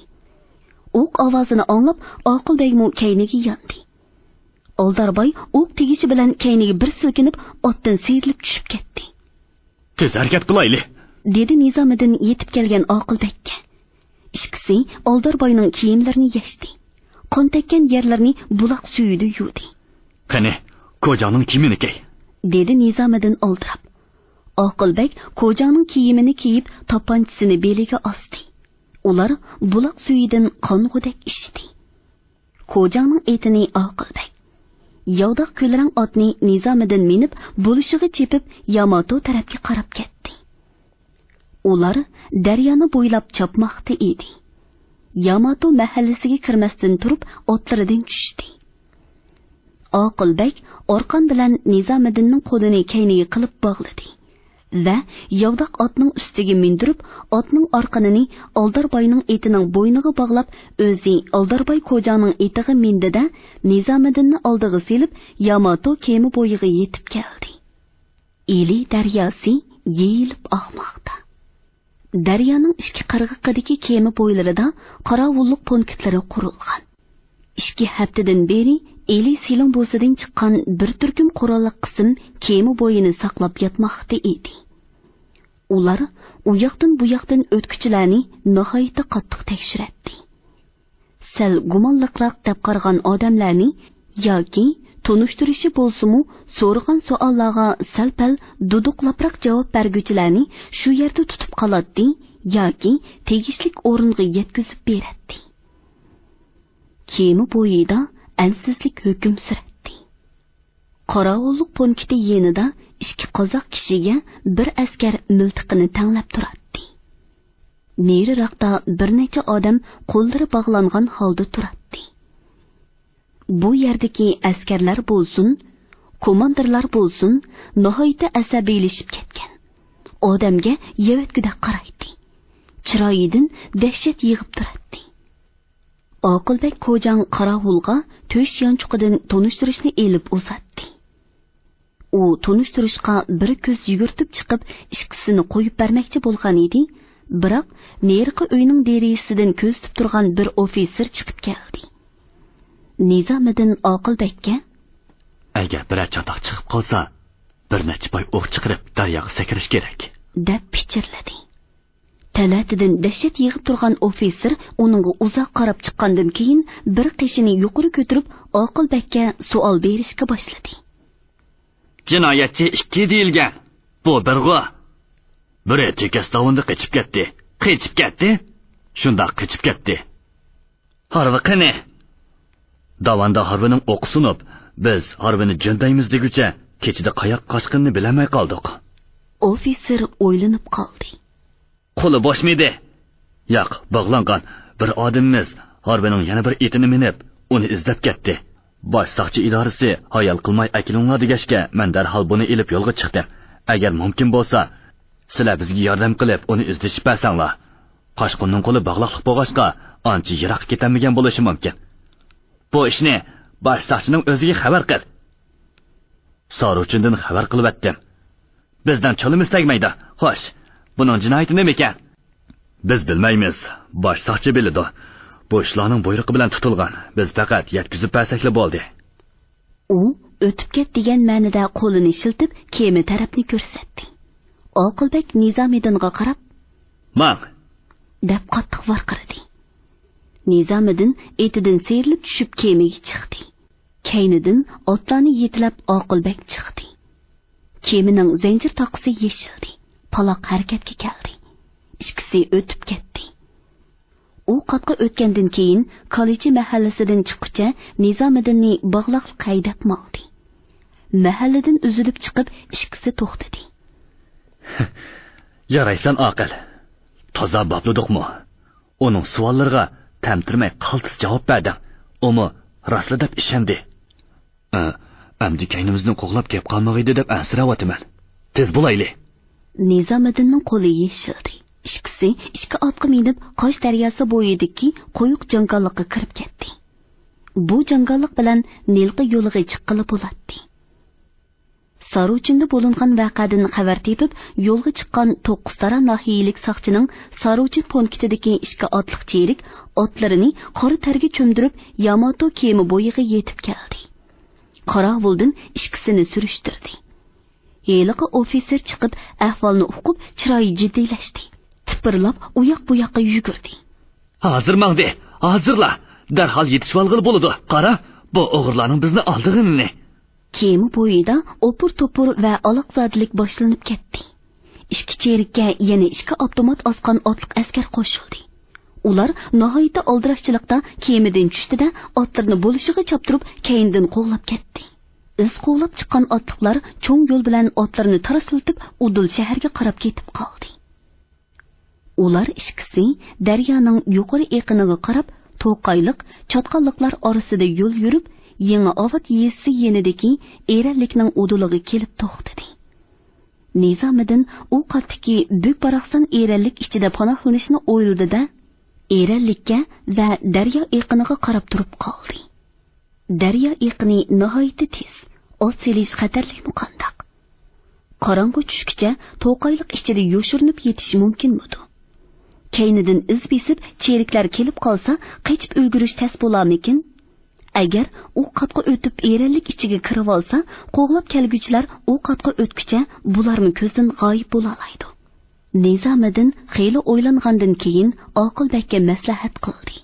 ئوق ئاۋازىنى ئاڭلاپ، ئاقىل بەگمۇ كەينىگە ياندى. ئالدارباي ئوق تېگىشى بىلەن كەينىگە بىر سىلكىنىپ، ئاتتىن سىيرىلىپ چۈشۈپ كەتتى. تېز ھەرىكەت قىلايلى، دېدى نىزامىدىن يېتىپ كەلگەن ئاقىلبەگكە. ئىككىسى ئالدارباينىڭ كىيىملىرىنى يەشتى. قان تەگكەن يەرلىرىنى بۇلاق سۈيىدە يۇدى. قېنى، كوجاڭنىڭ كىيىمىنى كىي، دېدى نىزامىدىن ئالدىراپ. ئاقىلبەگ كوجاڭنىڭ كىيىمىنى كىيىپ، تاپانچىسىنى بېلىگە ئاستى. ئۇلار بۇلاق سۈيىدىن قانغۇدەك ئىچتى. كوجاڭنىڭ ئېتىنى ئاقىلبەگ، ياۋداق كۈلرەڭ ئاتنى نىزامىدىن مىنىپ، بولۇشىغا چېپىپ، ياماتو تەرەپكە قاراپ كەتتى. ئۇلار دەريانى بويلاپ چاپماقتا ئىدى. ياماتو مەھەللىسىگە كىرمەستىن تۇرۇپ ئاتلىرىدىن چۈشتى. ئاقىلبەگ ئارقان بىلەن نىزامىدىننىڭ قولىنى كەينىگە قىلىپ باغلىدى ۋە ياۋداق ئاتنىڭ ئۈستىگە مىندۈرۈپ، ئاتنىڭ ئارقىنىنى ئالدارباينىڭ ئېتىنىڭ بوينىغا باغلاپ، ئۆزى ئالدارباي كوجاڭنىڭ ئېتىغا مىندى-دە، نىزامىدىننى ئالدىغا سېلىپ، ياماتو كېمە بويىغا يېتىپ كەلدى. ئىلى دەرياسى يېيىلىپ ئاقماقتا. دەريانىڭ ئىككى قىرغىقىدىكى كېمە بويلىرىدا قاراۋۇللۇق پونكىتلىرى قۇرۇلغان. ئىككى ھەپتىدىن بېرى ئىلى سېلىڭ بوسىدىن چىققان بىر تۈركۈم قوراللىق قىسىم كېمە بويىنى ساقلاپ ياتماقتا ئىدى. ئۇلار ئۇ ياقتىن بۇ ياقتىن ئۆتكۈچىلەرنى ناھايىتى قاتتىق تەكشۈرەتتى. سەل گۇمانلىقراق دەپ قارىغان ئادەملەرنى ياكى تونۇشتۇرۇشى بولسىمۇ، سورىغان سوئاللارغا سەل-پەل دۇدۇقلاپراق جاۋاب بەرگۈچىلەرنى شۇ يەردە تۇتۇپ قالاتتى ياكى تېگىشلىك ئورۇنغا يەتكۈزۈپ بېرەتتى. كېمە بويىدا ئەنسىزلىك ھۆكۈم سۈرەتتى. قاراۋۇللۇق پونكىتى يېنىدا ئىككى قازاق كىشىگە بىر ئەسكەر مىلتىقىنى تەڭلەپ تۇراتتى. نېرىراقتا بىر نەچچە ئادەم قوللىرى باغلانغان ھالدا تۇراتتى. بۇ يەردىكى ئەسكەرلەر بولسۇن، كوماندىرلار بولسۇن، ناھايىتى ئەسەبىيلىشىپ كەتكەن. ئادەمگە يەۋەتكۈدەك قارايتتى. چىرايىدىن دەھشەت يېغىپ تۇراتتى. ئاقىلبەگ كوجاڭ قاراۋۇلغا تۆش يانچۇقىدىن تونۇشتۇرۇشنى ئېلىپ ئۇزاتتى. ئۇ تونۇشتۇرۇشقا بىر كۆز يۈگۈرتۈپ چىقىپ، ئىككىسىنى قويۇپ بەرمەكچى بولغان ئىدى، بىراق نېرىقى ئۆينىڭ دېرىزىسىدىن كۆزىتىپ تۇرغان بىر ئوفىتسېر چىقىپ كەلدى. نىزامىدىن ئاقىلبەگكە، ئەگەر بىرەر چاتاق چىقىپ قالسا، بىر نەچچە پاي ئوق چىقىرىپ، دەرياغا سەكرەش كېرەك، دەپ پىچىرلىدى. تەلەتىدىن دەھشەت يېغىپ تۇرغان ئوفىتسېر ئۇنىڭغا ئۇزاق قاراپ چىققاندىن كېيىن، بىر قېشىنى يۇقىرى كۆتۈرۈپ، ئاقىلبەگكە سوئال بېرىشكە باشلىدى. جىنايەتچى ئىككى دېيىلگەن. بۇ بىرغۇ. بىرى تېكەس داۋاندا قېچىپ كەتتى. قېچىپ كەتتى؟ شۇنداق، قېچىپ كەتتى. ھارۋا قېنى؟ داۋاندا ھارۋىنىڭ ئوقى سۇنۇپ، بىز ھارۋىنى جۆندەيمىز دېگۈچە كېچىدە قاياققا قاچقىنىنى بىلەلمەي قالدۇق. ئوفىتسېر ئويلىنىپ قالدى. قولى بوشمىدى؟ ياق، باغلانغان. بىر ئادىمىمىز ھارۋىنىڭ يەنە بىر ئېتىنى مىنىپ، ئۇنى ئىزدەپ كەتتى. باش ساقچى ئىدارىسى ھايال قىلماي ئەكېلىڭلار دېگەچكە، مەن دەرھال بۇنى ئېلىپ يولغا چىقتىم. ئەگەر مۇمكىن بولسا، سىلەر بىزگە ياردەم قىلىپ، ئۇنى ئىزدىشىپ بەرسەڭلار. قاچقۇننىڭ قولى باغلاقلىق بولغاچقا، ئانچە يىراققا كېتەلمىگەن بولۇشى مۇمكىن. بۇ ئىشنى باش ساقچىنىڭ ئۆزىگە خەۋەر قىل. ساروچىندىن خەۋەر قىلىۋەتتىم. بىزنىڭ چولىمىز تەگمەيدۇ. خوش، بۇنىڭ جىنايىتى نېمىكەن؟ بىز بىلمەيمىز. باش ساقچى بىلىدۇ. بۇ ئىشلارنىڭ بۇيرۇقى بىلەن تۇتۇلغان. بىز پەقەت يەتكۈزۈپ بەرسەكلا بولدى. ئۇ ئۆتۈپ كەت دېگەن مەنىدە قولىنى شىلتىپ، كېمە تەرەپنى كۆرسەتتى. ئاقىلبەگ نىزامىدىنغا قاراپ، ماڭ! دەپ قاتتىق ۋارقىرىدى. نىزامىدىن ئېتىدىن سىيرىلىپ چۈشۈپ كېمىگە چىقتى. كەينىدىن ئاتلارنى يېتىلەپ ئاقىلبەگ چىقتى. كېمىنىڭ زەنجىر تاقىسى يېشىلدى. پالاق ھەرىكەتكە كەلدى. ئىككىسى ئۆتۈپ كەتتى. ئۇ قاتقا ئۆتكەندىن كېيىن، كالىچى مەھەللىسىدىن چىققۇچە نىزامىدىننى باغلاقلىق ھەيدەپ ماڭدى. مەھەللىدىن ئۈزۈلۈپ چىقىپ، ئىككىسى توختىدى. يارايسەن، ئاقىل. تازا باپلىدۇقمۇ؟ ئۇنىڭ سوئاللىرىغا تەمتىرىمەي قالتىس جاۋاب بەردىڭ. ئۇمۇ راسلا دەپ ئىشەندى. ئە، ئەمدى كەينىمىزدىن قوغلاپ كەپ قالمىغىيدى دەپ ئەنسىرەۋاتىمەن. تېز بولايلى. نىزامىدىننىڭ قولى يېشىلدى. ئىككىسى ئىككى ئاتقا مىنىپ، قاش دەرياسى بويىدىكى قويۇق جاڭگاللىققا كىرىپ كەتتى. بۇ جاڭگاللىق بىلەن نىلقا يولىغا چىققىلى بولاتتى. ساروچىندا بولۇنغان ۋەقەدىن خەۋەر تېپىپ، يولغا چىققان توققۇزتارا ناھىيەلىك ساقچىنىڭ ساروچىن پونكىتىدىكى ئىككى ئاتلىق چېرىك ئاتلىرىنى قارا تەرگە چۆمدۈرۈپ، ياماتو كېمە بويىغا يېتىپ كەلدى. قاراۋۇلدىن ئىككىسىنى سۈرۈشتۈردى. ھېلىقى ئوفىتسېر چىقىپ، ئەھۋالنى ئۇقۇپ، چىرايى جىددىيلەشتى. تىپىرلاپ ئۇياق-بۇياققا يۈگۈردى. ھازىر ماڭدى، ھازىرلا! دەرھال يېتىشىۋالغىلى بولىدۇ. قارا، بۇ ئوغرىلارنىڭ بىزنى ئالدىغىنىنى. كېمە بويىدا ئوپۇر-توپۇر ۋە ئالاقزادىلىك باشلىنىپ كەتتى. ئىككى چېرىككە يەنە ئىككى ئاپتومات ئاسقان ئاتلىق ئەسكەر قوشۇلدى. ئۇلار ناھايىتى ئالدىراشچىلىقتا كېمىدىن چۈشتى-دە، ئاتلىرىنى بولۇشىغا چاپتۇرۇپ، كەينىدىن قوغلاپ كەتتى. ئىز قوغلاپ چىققان ئاتلىقلار چوڭ يول بىلەن ئاتلىرىنى تارسىلىتىپ، ئۇدۇل شەھەرگە قاراپ كېتىپ قالدى. ئۇلار ئىككىسى دەريانىڭ يۇقىرى ئېقىنىغا قاراپ، توقايلىق، چاتقاللىقلار ئارىسىدا يول يۈرۈپ، يېڭى ئاۋات يېزىسى يېنىدىكى ئېرەنلىكنىڭ ئۇدۇلىغا كېلىپ توختىدى. نىزامىدىن ئۇ قاتتىكى بۈك-باراقسان ئېرەنلىك ئىچىدە پاناھلىنىشنى ئويلىدى-دە، ئېرەنلىككە ۋە دەريا ئېقىنىغا قاراپ تۇرۇپ قالدى. دەريا ئېقىنى ناھايىتى تېز، ئات سېلىش خەتەرلىكمۇ قانداق؟ قاراڭغۇ چۈشكىچە توقايلىق ئىچىدە يوشۇرۇنۇپ يېتىش مۇمكىنمىدۇ؟ كەينىدىن ئىز بېسىپ چېرىكلەر كېلىپ قالسا، قېچىپ ئۈلگۈرۈش تەس بولارمىكىن؟ ئەگەر ئۇ قاتقا ئۆتۈپ ئېرەنلىك ئىچىگە كىرىۋالسا، قوغلاپ كەلگۈچىلەر ئۇ قاتقا ئۆتكۈچە بۇلارمۇ كۆزدىن غايىب بولالايدۇ. نىزامىدىن خېلى ئويلانغاندىن كېيىن ئاقىلبەگكە مەسلىھەت قىلدى.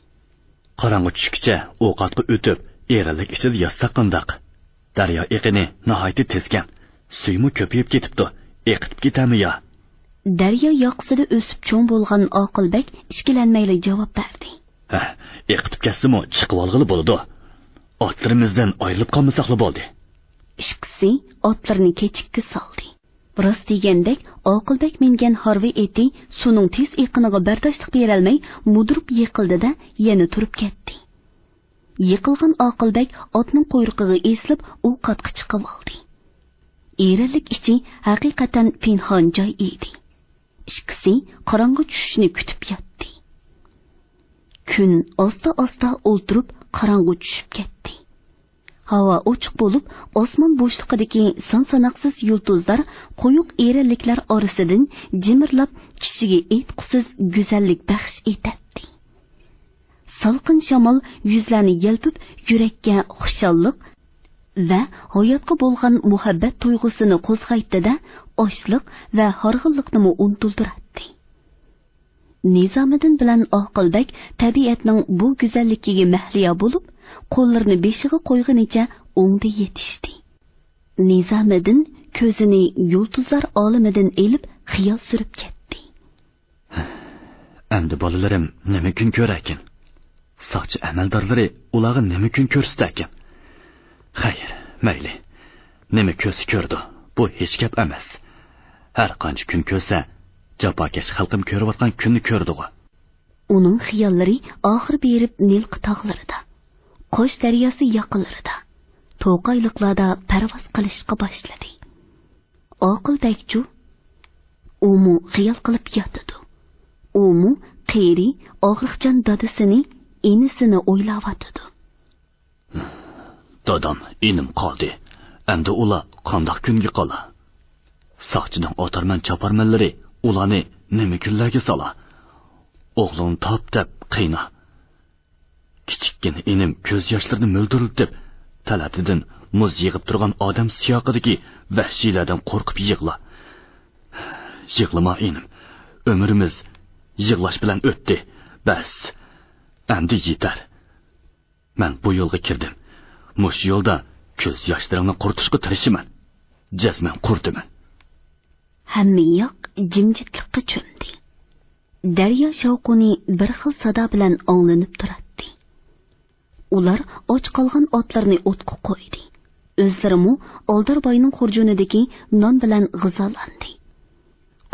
قاراڭغۇ چۈشكىچە ئۇ قاتقا ئۆتۈپ، ئېرەنلىك ئىچىدە ياتساق قانداق؟ دەريا ئېقىنى ناھايىتى تېزكەن. سۈيمۇ كۆپىيىپ كېتىپتۇ. ئېقىتىپ كېتەرمۇ يا؟ دەريا ياقىسىدا ئۆسۈپ چوڭ بولغان ئاقىلبەگ ئىككىلەنمەيلا جاۋاب بەردى. ھە، ئېقىتىپ كەتسىمۇ چىقىۋالغىلى بولىدۇ. ئاتلىرىمىزدىن ئايرىلىپ قالمىساقلا بولدى. ئىككىسى ئاتلىرىنى كېچىككە سالدى. راست دېگەندەك، ئاقىلبەگ مىنگەن ھارۋا ئېتى سۇنىڭ تېز ئېقىنىغا بەرداشلىق بېرەلمەي، مۇدۇرۇپ يىقىلدى-دە، يەنە تۇرۇپ كەتتى. يىقىلغان ئاقىلبەگ ئاتنىڭ قۇيرۇقىغا ئېسىلىپ، ئۇ قاتقا چىقىۋالدى. ئېرەنلىك ئىچى ھەقىقەتەن پىنھان جاي ئىدى. ئىككىسى قاراڭغۇ چۈشۈشنى كۈتۈپ ياتتى. كۈن ئاستا-ئاستا ئولتۇرۇپ قاراڭغۇ چۈشۈپ كەتتى. ھاۋا ئوچۇق بولۇپ، ئاسمان بوشلۇقىدىكى سان-ساناقسىز يۇلتۇزلار قويۇق ئېرەنلىكلەر ئارىسىدىن جىمىرلاپ، كىشىگە ئېيتقۇسىز گۈزەللىك بەخش ئېتەتتى. سالقىن شامال يۈزلەرنى يەلپۈپ، يۈرەككە خۇشاللىق ۋە ھاياتقا بولغان مۇھەببەت تۇيغۇسىنى قوزغايتتى-دە، ئاچلىق ۋە ھارغىنلىقنىمۇ ئۇنتۇلدۇراتتى. نىزامىدىن بىلەن ئاقىلبەگ تەبىئەتنىڭ بۇ گۈزەللىكىگە مەھلىيا بولۇپ، قوللىرىنى بېشىغا قويغىنىچە ئوڭدا يېتىشتى. نىزامىدىن كۆزىنى يۇلتۇزلار ئالىمىدىن ئېلىپ، خىيال سۈرۈپ كەتتى. ئەمدى بالىلىرىم نېمە كۈن كۆرەركىن؟ ساقچى ئەمەلدارلىرى ئۇلارغا نېمە كۈن كۆرسىتەركىن؟ خەير، مەيلى. نېمە كۆرسە كۆرىدۇ، بۇ ھېچ گەپ ئەمەس. ھەر قانچە كۈن كۆرسە، جاپاكەش خەلقىم كۆرۈۋاتقان كۈننى كۆرىدىغۇ. ئۇنىڭ خىياللىرى ئاخىر بېرىپ نىلقا تاغلىرىدا، قوش دەرياسى ياقىلىرىدا، توقايلىقلاردا پەرۋاز قىلىشقا باشلىدى. ئاقىلبەگچۇ؟ ئۇمۇ خىيال قىلىپ ياتىدۇ. ئۇمۇ قېرى، ئاغرىقچان دادىسىنى، ئىنىسىنى ئويلاۋاتىدۇ. دادام، ئىنىم قالدى. ئەمدى ئۇلار قانداق كۈنگە قالا؟ ساقچىنىڭ ئاتارمەن-چاپارمەنلىرى ئۇلارنى نېمە كۈنلەرگە سالا؟ ئوغلۇڭنى تاپ دەپ قىينا. كىچىككىنە ئىنىم كۆز ياشلىرىنى مۆلدۈرلىتىپ، تەلەتىدىن مۇز يىغىپ تۇرغان ئادەم سىياقىدىكى ۋەھشىيلەردىن قورقۇپ يىغلا. يىغلىما، ئىنىم. ئۆمرىمىز يىغلاش بىلەن ئۆتتى. بەس. ئەمدى يېتەر. مەن بۇ يولغا كىردىم. مۇشۇ يولدا كۆز ياشلىرىڭنى قۇرۇتۇشقا تىرىشىمەن. جەزمەن قۇرۇتىمەن. ھەممە ياق جىمجىتلىققا چۆمدى. دەريا شاۋقۇنى بىر خىل سادا بىلەن ئاڭلىنىپ تۇراتتى. ئۇلار ئاچ قالغان ئاتلىرىنى ئوتقا قويدى. ئۆزلىرىمۇ ئالدار باينىڭ خۇرجۇنىدىكى نان بىلەن غىزالاندى.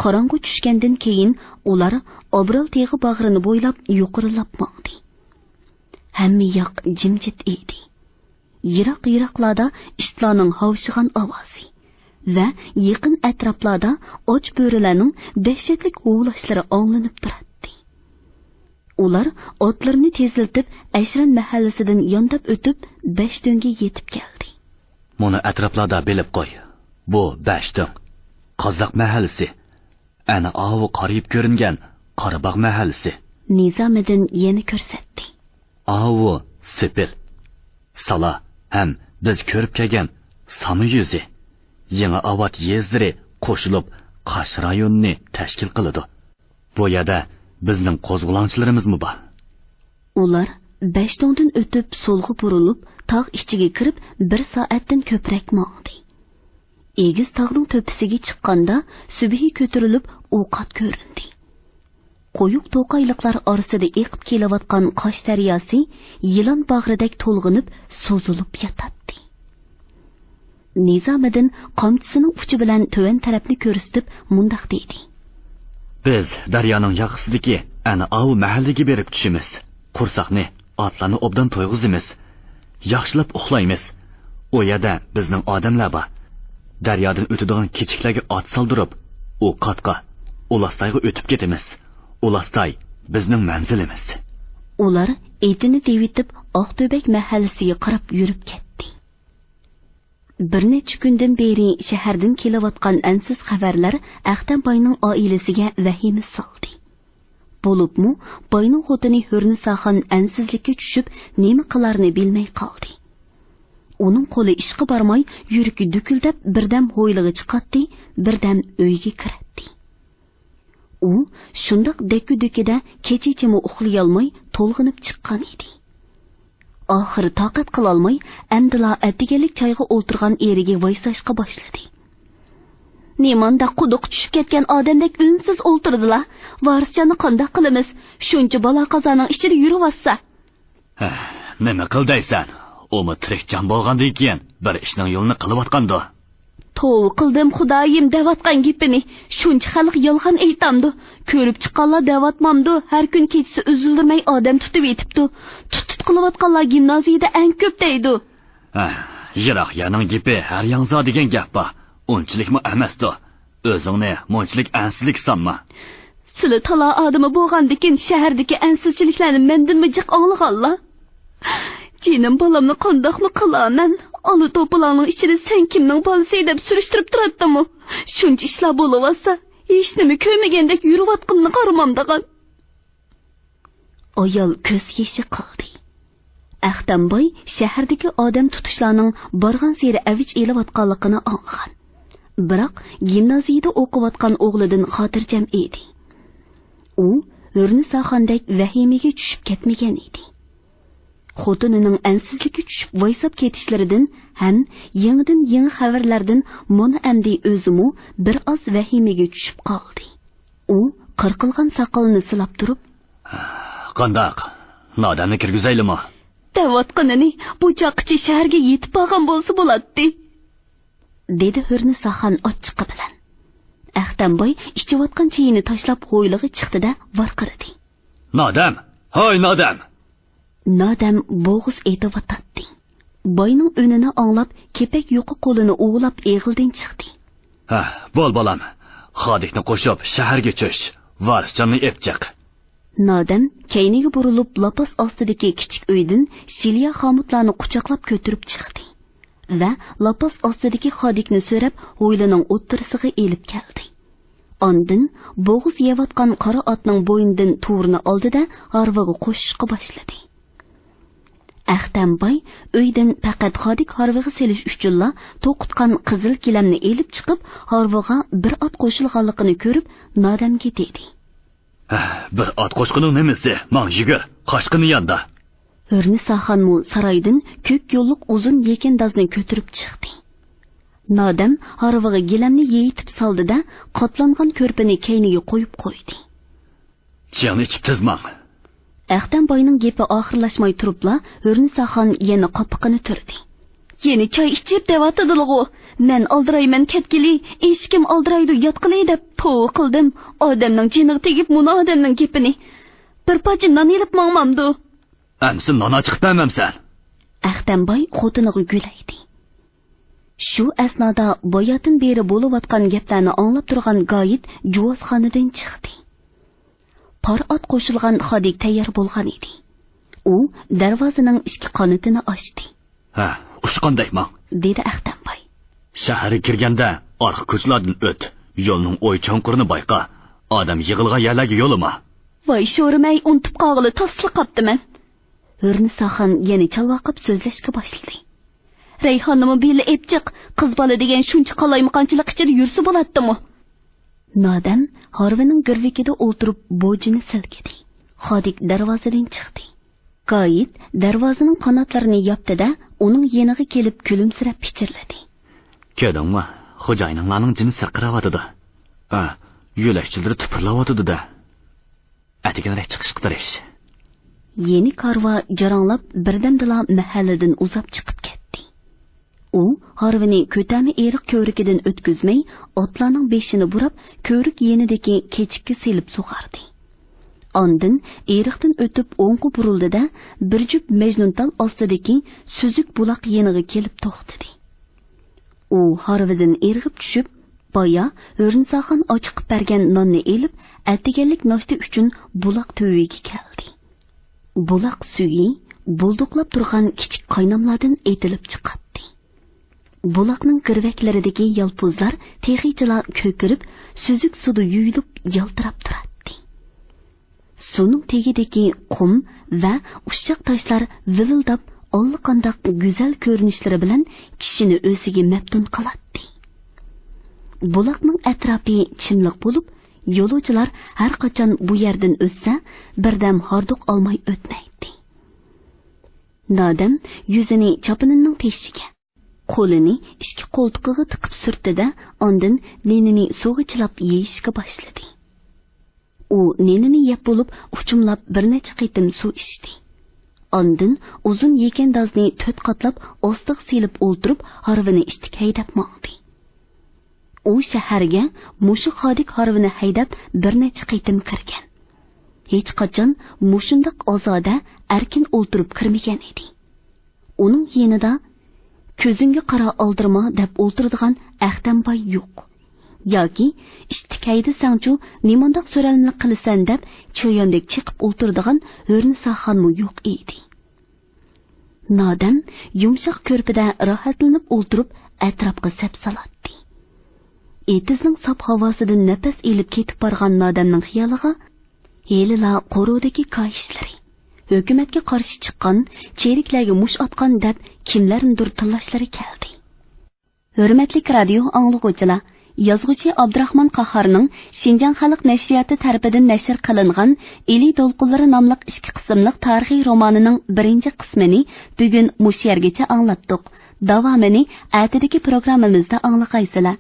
قاراڭغۇ چۈشكەندىن كېيىن ئۇلار ئابرال تېغى باغرىنى بويلاپ يۇقىرىلاپ ماڭدى. ھەممە ياق جىمجىت ئىدى. يىراق-يىراقلاردا ئىتلارنىڭ ھاۋشىغان ئاۋازى ۋە يېقىن ئەتراپلاردا ئاچ بۆرىلەرنىڭ دەھشەتلىك ھۇۋلاشلىرى ئاڭلىنىپ تۇراتتى. ئۇلار ئاتلىرىنى تېزلىتىپ، ئەشرەن مەھەللىسىدىن يانداپ ئۆتۈپ، بەشتۆڭگە يېتىپ كەلدى. مۇنۇ ئەتراپلاردا بىلىپ قوي. بۇ بەشتۆڭ. قازاق مەھەللىسى. ئەنە ئاۋۇ قارىيىپ كۆرۈنگەن قاراباغ مەھەللىسى. نىزامىدىن يەنە كۆرسەتتى. ئاۋۇ سېپىل. سالا ھەم بىز كۆرۈپ كەلگەن ساما يۈزى، يېڭى ئاۋات يېزىلىرى قوشۇلۇپ قاش رايونىنى تەشكىل قىلىدۇ. بۇ يەردە بىزنىڭ قوزغىلاڭچىلىرىمىزمۇ بار. ئۇلار بەشتوڭدىن ئۆتۈپ، سولغا بۇرۇلۇپ، تاغ ئىچىگە كىرىپ، بىر سائەتتىن كۆپرەك ماڭدى. ئېگىز تاغنىڭ تۆپىسىگە چىققاندا، سۈبھى كۆتۈرۈلۈپ، ئوقات كۆرۈندى. قويۇق توقايلىقلار ئارىسىدا ئېقىپ كېلىۋاتقان قاش دەرياسى يىلان باغرىدەك تولغىنىپ، سوزۇلۇپ ياتاتتى. نىزامىدىن قامچىسىنىڭ ئۇچى بىلەن تۆۋەن تەرەپنى كۆرسىتىپ مۇنداق دېدى. بىز دەريانىڭ ياقىسىدىكى ئەنە ئاۋۇ مەھەللىگە بېرىپ چۈشىمىز. قورساقنى ئاتلارنى ئوبدان تويغۇزىمىز. ياخشىلاپ ئۇخلايمىز. ئۇ يەردە بىزنىڭ ئادەملەر بار. دەريادىن ئۆتىدىغان كېچىكلەرگە ئات سالدۇرۇپ، ئۇ قاتقا، ئۇلاستايغا ئۆتۈپ كېتىمىز. ئۇلاستاي بىزنىڭ مەنزىلىمىز. ئۇلار ئېتىنى دېۋىتىپ، ئاقتۆبەك مەھەللىسىگە قاراپ يۈرۈپ كەتتى. بىر نەچچە كۈندىن بېرى شەھەردىن كېلىۋاتقان ئەنسىز خەۋەرلەر ئەختەم باينىڭ ئائىلىسىگە ۋەھىمە سالدى. بولۇپمۇ باينىڭ خوتۇنى ھۆرنىساخان ئەنسىزلىككە چۈشۈپ، نېمە قىلارنى بىلمەي قالدى. ئۇنىڭ قولى ئىشقا بارماي، يۈرىكى دۈكۈلدەپ، بىردەم ھويلىغا چىقاتتى، بىردەم ئۆيگە كىرەتتى. ئۇ شۇنداق دەككە-دۈككىدە كېچىچىمۇ ئۇخلىيالماي تولغىنىپ چىققان ئىدى. ئاخىرى تاقەت قىلالماي، ئەمدىلا ئەتىگەنلىك چايغا ئولتۇرغان ئېرىگە ۋايساشقا باشلىدى. نېمانداق قۇدۇققا چۈشۈپ كەتكەن ئادەمدەك ئۈنسىز ئولتۇردىلا؟ ۋارىسجاننى قانداق قىلىمىز؟ شۇنچە بالا-قازانىڭ ئىچىدە يۈرۈۋاتسا. ھە، نېمە قىل دەيسەن؟ ئۇمۇ تىرىك جان بولغاندىن كېيىن بىر ئىشنىڭ يولىنى قىلىۋاتقاندۇ. توۋا قىلدىم، خۇدايىم، دەۋاتقان گېپىنى. شۇنچە خەلق يالغان ئېيتامدۇ؟ كۆرۈپ چىققانلار دەۋاتمامدۇ؟ ھەر كۈن كېچىسى ئۈزۈلدۈرمەي ئادەم تۇتۇۋېتىپتۇ. تۇت-تۇت قىلىۋاتقانلار گىمنازىيىدە ئەڭ كۆپ دەيدۇ. ھە، يىراق يەرنىڭ گېپى ھەر ياڭزا دېگەن گەپ بار. ئۇنچىلىكمۇ ئەمەستۇ. ئۆزۈڭنى مۇنچىلىك ئەنسىزلىك سانما. سىلى تالا ئادىمى بولغاندىكىن، شەھەردىكى ئەنسىزچىلىكلەرنى مەندىنمۇ جىق ئاڭلىغانلا. جېنىم بالامنى قانداقمۇ قىلامەن؟ ئالا توپىلاڭنىڭ ئىچىدە سەن كىمنىڭ بالىسى دەپ سۈرۈشتۈرۈپ تۇراتتىمۇ؟ شۇنچە ئىشلار بولۇۋاتسا، ھېچنېمە كۆرمىگەندەك يۈرۈۋاتقىنىنى قارىمامدىغان. ئايال كۆز يېشى قىلدى. ئەختەمباي شەھەردىكى ئادەم تۇتۇشلارنىڭ بارغانسېرى ئەۋج ئېلىۋاتقانلىقىنى ئاڭلىغان. بىراق گىمنازىيىدە ئوقۇۋاتقان ئوغلىدىن خاتىرجەم ئىدى. ئۇ ھۆرنىساخاندەك ۋەھىمىگە چۈشۈپ كەتمىگەن ئىدى. خوتۇنىنىڭ ئەنسىزلىككە چۈشۈپ ۋايساپ كېتىشلىرىدىن ھەم يېڭىدىن يېڭى خەۋەرلەردىن مانا ئەمدى ئۆزىمۇ بىر ئاز ۋەھىمىگە چۈشۈپ قالدى. ئۇ قىرقىلغان ساقىلىنى سىلاپ تۇرۇپ، قانداق؟ نادەمنى كىرگۈزەيلىمۇ؟ دەۋاتقىنىنى، بۇ چاغقىچە شەھەرگە يېتىپ بارغان بولسا بولاتتى، دېدى ھۆرنىساخان ئاچچىقى بىلەن. ئەختەمباي ئىچىۋاتقان چېيىنى تاشلاپ ھويلىغا چىقتى-دە ۋارقىرىدى. نادەم! ھاي نادەم! نادەم بوغۇز ئېتىۋاتاتتى. باينىڭ ئۈنىنى ئاڭلاپ، كېپەك يۇقا قولىنى ئۇۋىلاپ ئېغىلدىن چىقتى. ھە، بول بالام. خادىكنى قوشۇپ شەھەرگە چۈش. ۋارىسجاننى ئېپ چىق. نادەم كەينىگە بۇرۇلۇپ، لاپاس ئاستىدىكى كىچىك ئۆيدىن شىليا خامۇتلارنى قۇچاقلاپ كۆتۈرۈپ چىقتى ۋە لاپاس ئاستىدىكى خادىكنى سۆرەپ، ھويلىنىڭ ئوتتۇرىسىغا ئېلىپ كەلدى. ئاندىن بوغۇز يەۋاتقان قارا ئاتنىڭ بوينىدىن تۇۋرىنى ئالدى-دە، ھارۋىغا قوشۇشقا باشلىدى. ئەختەمباي ئۆيدىن پەقەت خادىك ھارۋىغا سېلىش ئۈچۈنلا توقۇتقان قىزىل گىلەمنى ئېلىپ چىقىپ، ھارۋىغا بىر ئات قوشۇلغانلىقىنى كۆرۈپ، نادەمگە دېدى. ھە، بىر ئات قوشقىنىڭ نېمىسى؟ ماڭ يۈگۈر، قاچقىنى ياندا. ھۆرنىساخانمۇ سارايدىن كۆك يوللۇق ئۇزۇن يېكىندازنى كۆتۈرۈپ چىقتى. نادەم ھارۋىغا گىلەمنى يېيىتىپ سالدى-دە، قاتلانغان كۆرپىنى كەينىگە قويۇپ قويدى. چېيىڭنى ئىچىپ تېز ماڭ. ئەختەم باينىڭ گېپى ئاخىرلاشماي تۇرۇپلا، ھۆرنىساخان يەنە قاپىقىنى تۈردى. يەنە چاي ئىچىپ دەۋاتىدىلىغۇ. مەن ئالدىرايمەن كەتكىلى، ھېچكىم ئالدىرايدۇ ياتقىلى دەپ توۋا قىلدىم. ئادەمنىڭ جېنىغا تېگىپ مۇنۇ ئادەمنىڭ گېپىنى. بىر پارچە نان ئېلىپ ماڭمامدۇ؟ ئەمسە نان ئاچىقىپ بەرمەمسەن؟ ئەختەمباي خوتۇنىغا گۈلەيدى. شۇ ئەسنادا باياتىن بېرى بولۇۋاتقان گەپلەرنى ئاڭلاپ تۇرغان گايىت جۇۋازخانىدىن چىقتى. پار ئات قوشۇلغان خادىك تەييار بولغان ئىدى. ئۇ دەرۋازىنىڭ ئىككى قانىتىنى ئاچتى. ھە، ئۇچقاندەك ماڭ، دېدى ئەختەمباي. شەھەرگە كىرگەندە ئارقا كوچىلاردىن ئۆت، يولنىڭ ئوي چوڭقۇرىنى بايقا، ئادەم يىغىلغان يەرلەرگە يولىما. ۋاي شورىمەي، ئۇنتۇپ قالغىلى تاسلا قاپتىمەن. ھۆرنىساخان يەنە چالۋاقاپ سۆزلەشكە باشلىدى. رەيھاننىمۇ بىللە ئېپ چىق. قىز بالا دېگەن شۇنچە قالايمىقانچىلىق ئىچىدە يۈرسە بولاتتىمۇ؟ نادەم ھارۋىنىڭ گىرۋىكىدە ئولتۇرۇپ بوجىنى سىلكىدى. خادىك دەرۋازىدىن چىقتى. گايىت دەرۋازىنىڭ قاناتلىرىنى ياپتى-دە، ئۇنىڭ يېنىغا كېلىپ كۈلۈمسىرەپ پىچىرلىدى. كۆردۈڭمۇ؟ خوجايىنىڭلارنىڭ جېنى سىرقىراۋاتىدۇ. ھە، يۆلەكچىلىرى تۇپۇرلاۋاتىدۇ-دە. ئەتىگەنرەك چىقىشقا تىرىش. يېنىك ھارۋا جاراڭلاپ بىردەمدىلا مەھەللىدىن ئۇزاپ چىقىپ كەتتى. ئۇ ھارۋىنى كۆتەرمە ئېرىق كۆۋرۈكىدىن ئۆتكۈزمەي، ئاتلارنىڭ بېشىنى بۇراپ، كۆۋرۈك يېنىدىكى كېچىككە سېلىپ سۇغاردى. ئاندىن ئېرىقتىن ئۆتۈپ ئوڭغا بۇرۇلدى-دە، بىر جۈپ مەجنۇنتال ئاستىدىكى سۈزۈك بۇلاق يېنىغا كېلىپ توختىدى. ئۇ ھارۋىدىن ئىرغىپ چۈشۈپ، بايا ھۆرنىساخان ئاچىقىپ بەرگەن ناننى ئېلىپ، ئەتىگەنلىك ناشتا ئۈچۈن بۇلاق تۈۋىگە كەلدى. بۇلاق سۈيى بۇلدۇقلاپ تۇرغان كىچىك قايناملاردىن ئېتىلىپ چىقاتتى. بۇلاقنىڭ گىرۋەكلىرىدىكى يالپۇزلار تېخىچىلا كۆكىرىپ، سۈزۈك سۇدا يۇيۇلۇپ يالتىراپ تۇراتتى. سۇنىڭ تېگىدىكى قۇم ۋە ئۇششاق تاشلار ۋىلىلداپ، ئاللىقانداق گۈزەل كۆرۈنۈشلىرى بىلەن كىشىنى ئۆزىگە مەپتۇن قىلاتتى. بۇلاقنىڭ ئەتراپى چىملىق بولۇپ، يولۇچىلار ھەر قاچان بۇ يەردىن ئۆتسە، بىردەم ھاردۇق ئالماي ئۆتمەيتتى. نادەم يۈزىنى چاپىنىنىڭ تېشىگە، قولىنى ئىچكى قولتۇقىغا تىقىپ سۈرتتى-دە، ئاندىن نېنىنى سۇغا چىلاپ يېيىشكە باشلىدى. ئۇ نېنىنى يەپ بولۇپ، ئۇچۇملاپ بىر نەچچە قېتىم سۇ ئىچتى. ئاندىن ئۇزۇن يېكەندازنى تۆت قاتلاپ ئاستىغا سېلىپ ئولتۇرۇپ، ھارۋىنى ئىتتىك ھەيدەپ ماڭدى. ئۇ شەھەرگە مۇشۇ خادىك ھارۋىنى ھەيدەپ بىر نەچچە قېتىم كىرگەن. ھېچقاچان مۇشۇنداق ئازادە، ئەركىن ئولتۇرۇپ كىرمىگەن ئىدى. ئۇنىڭ يېنىدا «كۆزۈڭگە قارا، ئالدىرىما» دەپ ئولتۇرىدىغان ئەختەم باي يوق. ياكى «ئىتتىك ھەيدىسەڭچۇ، نېمانداق سۆرەلمىلىك قىلىسەن» دەپ چاياندەك چېقىپ ئولتۇرىدىغان ھۆرنىساخانمۇ يوق ئىدى. نادەم يۇمشاق كۆرپىدە راھەتلىنىپ ئولتۇرۇپ، ئەتراپقا سەپ سالاتتى. ئېتىزنىڭ ساپ ھاۋاسىدىن نەپەس ئېلىپ كېتىپ بارغان نادەمنىڭ خىيالىغا ھېلىلا قورۇدىكى كاھىشلىرى، ھۆكۈمەتكە قارشى چىققان، چېرىكلەرگە مۇش ئاتقان دەپ كىملەرنىدۇر تىللاشلىرى كەلدى. ھۆرمەتلىك رادىيو ئاڭلىغۇچىلار، يازغۇچى ئابدۇراخمان قاھارنىڭ شىنجاڭ خەلق نەشرىياتى تەرىپىدىن نەشر قىلىنغان ئىلى دولقۇنلىرى ناملىق ئىككى قىسىملىق تارىخىي رومانىنىڭ بىرىنچى قىسمىنى بۈگۈن مۇشۇ يەرگىچە ئاڭلاتتۇق. داۋامىنى ئەتىدىكى پروگراممىمىزدا ئاڭلىغايسىلەر.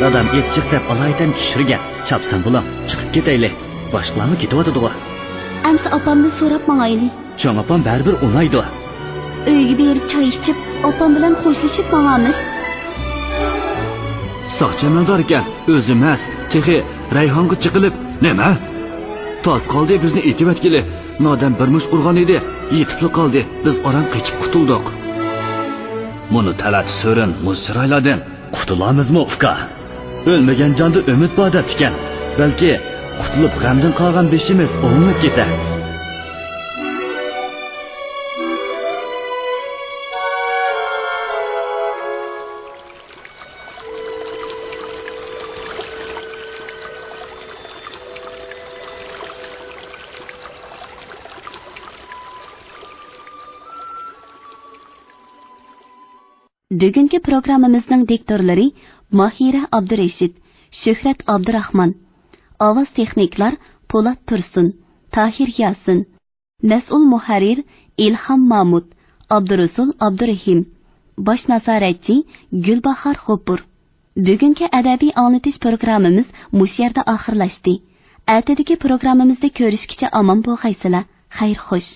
دادام ئېتىچىق دەپ ئالايىتەن چۈشۈرگەن. چاپسان بولۇڭ، چىقىپ كېتەيلى. باشقىلارمۇ كېتىۋاتىدىغۇ. ئەمسە ئاپامدىن سوراپ ماڭايلى. چوڭ ئاپام بەرىبىر ئۇنايدۇ. ئۆيگە بېرىپ چاي ئىچىپ، ئاپام بىلەن خوشلىشىپ ماڭارمىز. ساقچى ئەمەلدار ئىكەن، ئۆزى مەست، تېخى رەيھانغا چېقىلىپ. نېمە؟ تاس قالدى بىزنى ئېتىۋەتكىلى. نادەم بىر مۇشت ئۇرغان ئىدى، يېتىپلا قالدى. بىز ئاران قېچىپ قۇتۇلدۇق. مۇنۇ تەلەت سۆرۈن مۇز چىرايلاردىن. قۇتۇلامىزمۇ، ئۇكا؟ ئۆلمىگەن جاندا ئۈمىد بار دەپتىكەن. بەلكى قۇتۇلۇپ غەمدىن قالغان بېشىمىز ئوڭلىنىپ كېتەر. بۈگۈنكى پروگراممىمىزنىڭ دىكتورلىرى ماھىرە ئابدۇرېشىت، شۆھرەت ئابدۇراخمان، ئاۋاز تېخنىكلار پولات تۇرسۇن، تاھىر ياسىن، مەسئۇل مۇھەررىر ئىلھام مامۇت، ئابدۇرۇسۇل ئابدۇرېھىم، باش نازارەتچى گۈلباھار غوپۇر. بۈگۈنكى ئەدەبىي ئاڭلىتىش پروگراممىمىز مۇشۇ يەردە ئاخىرلاشتى. ئەتىدىكى پروگراممىمىزدا كۆرۈشكىچە ئامان بولغايسىلەر. خەير خوش.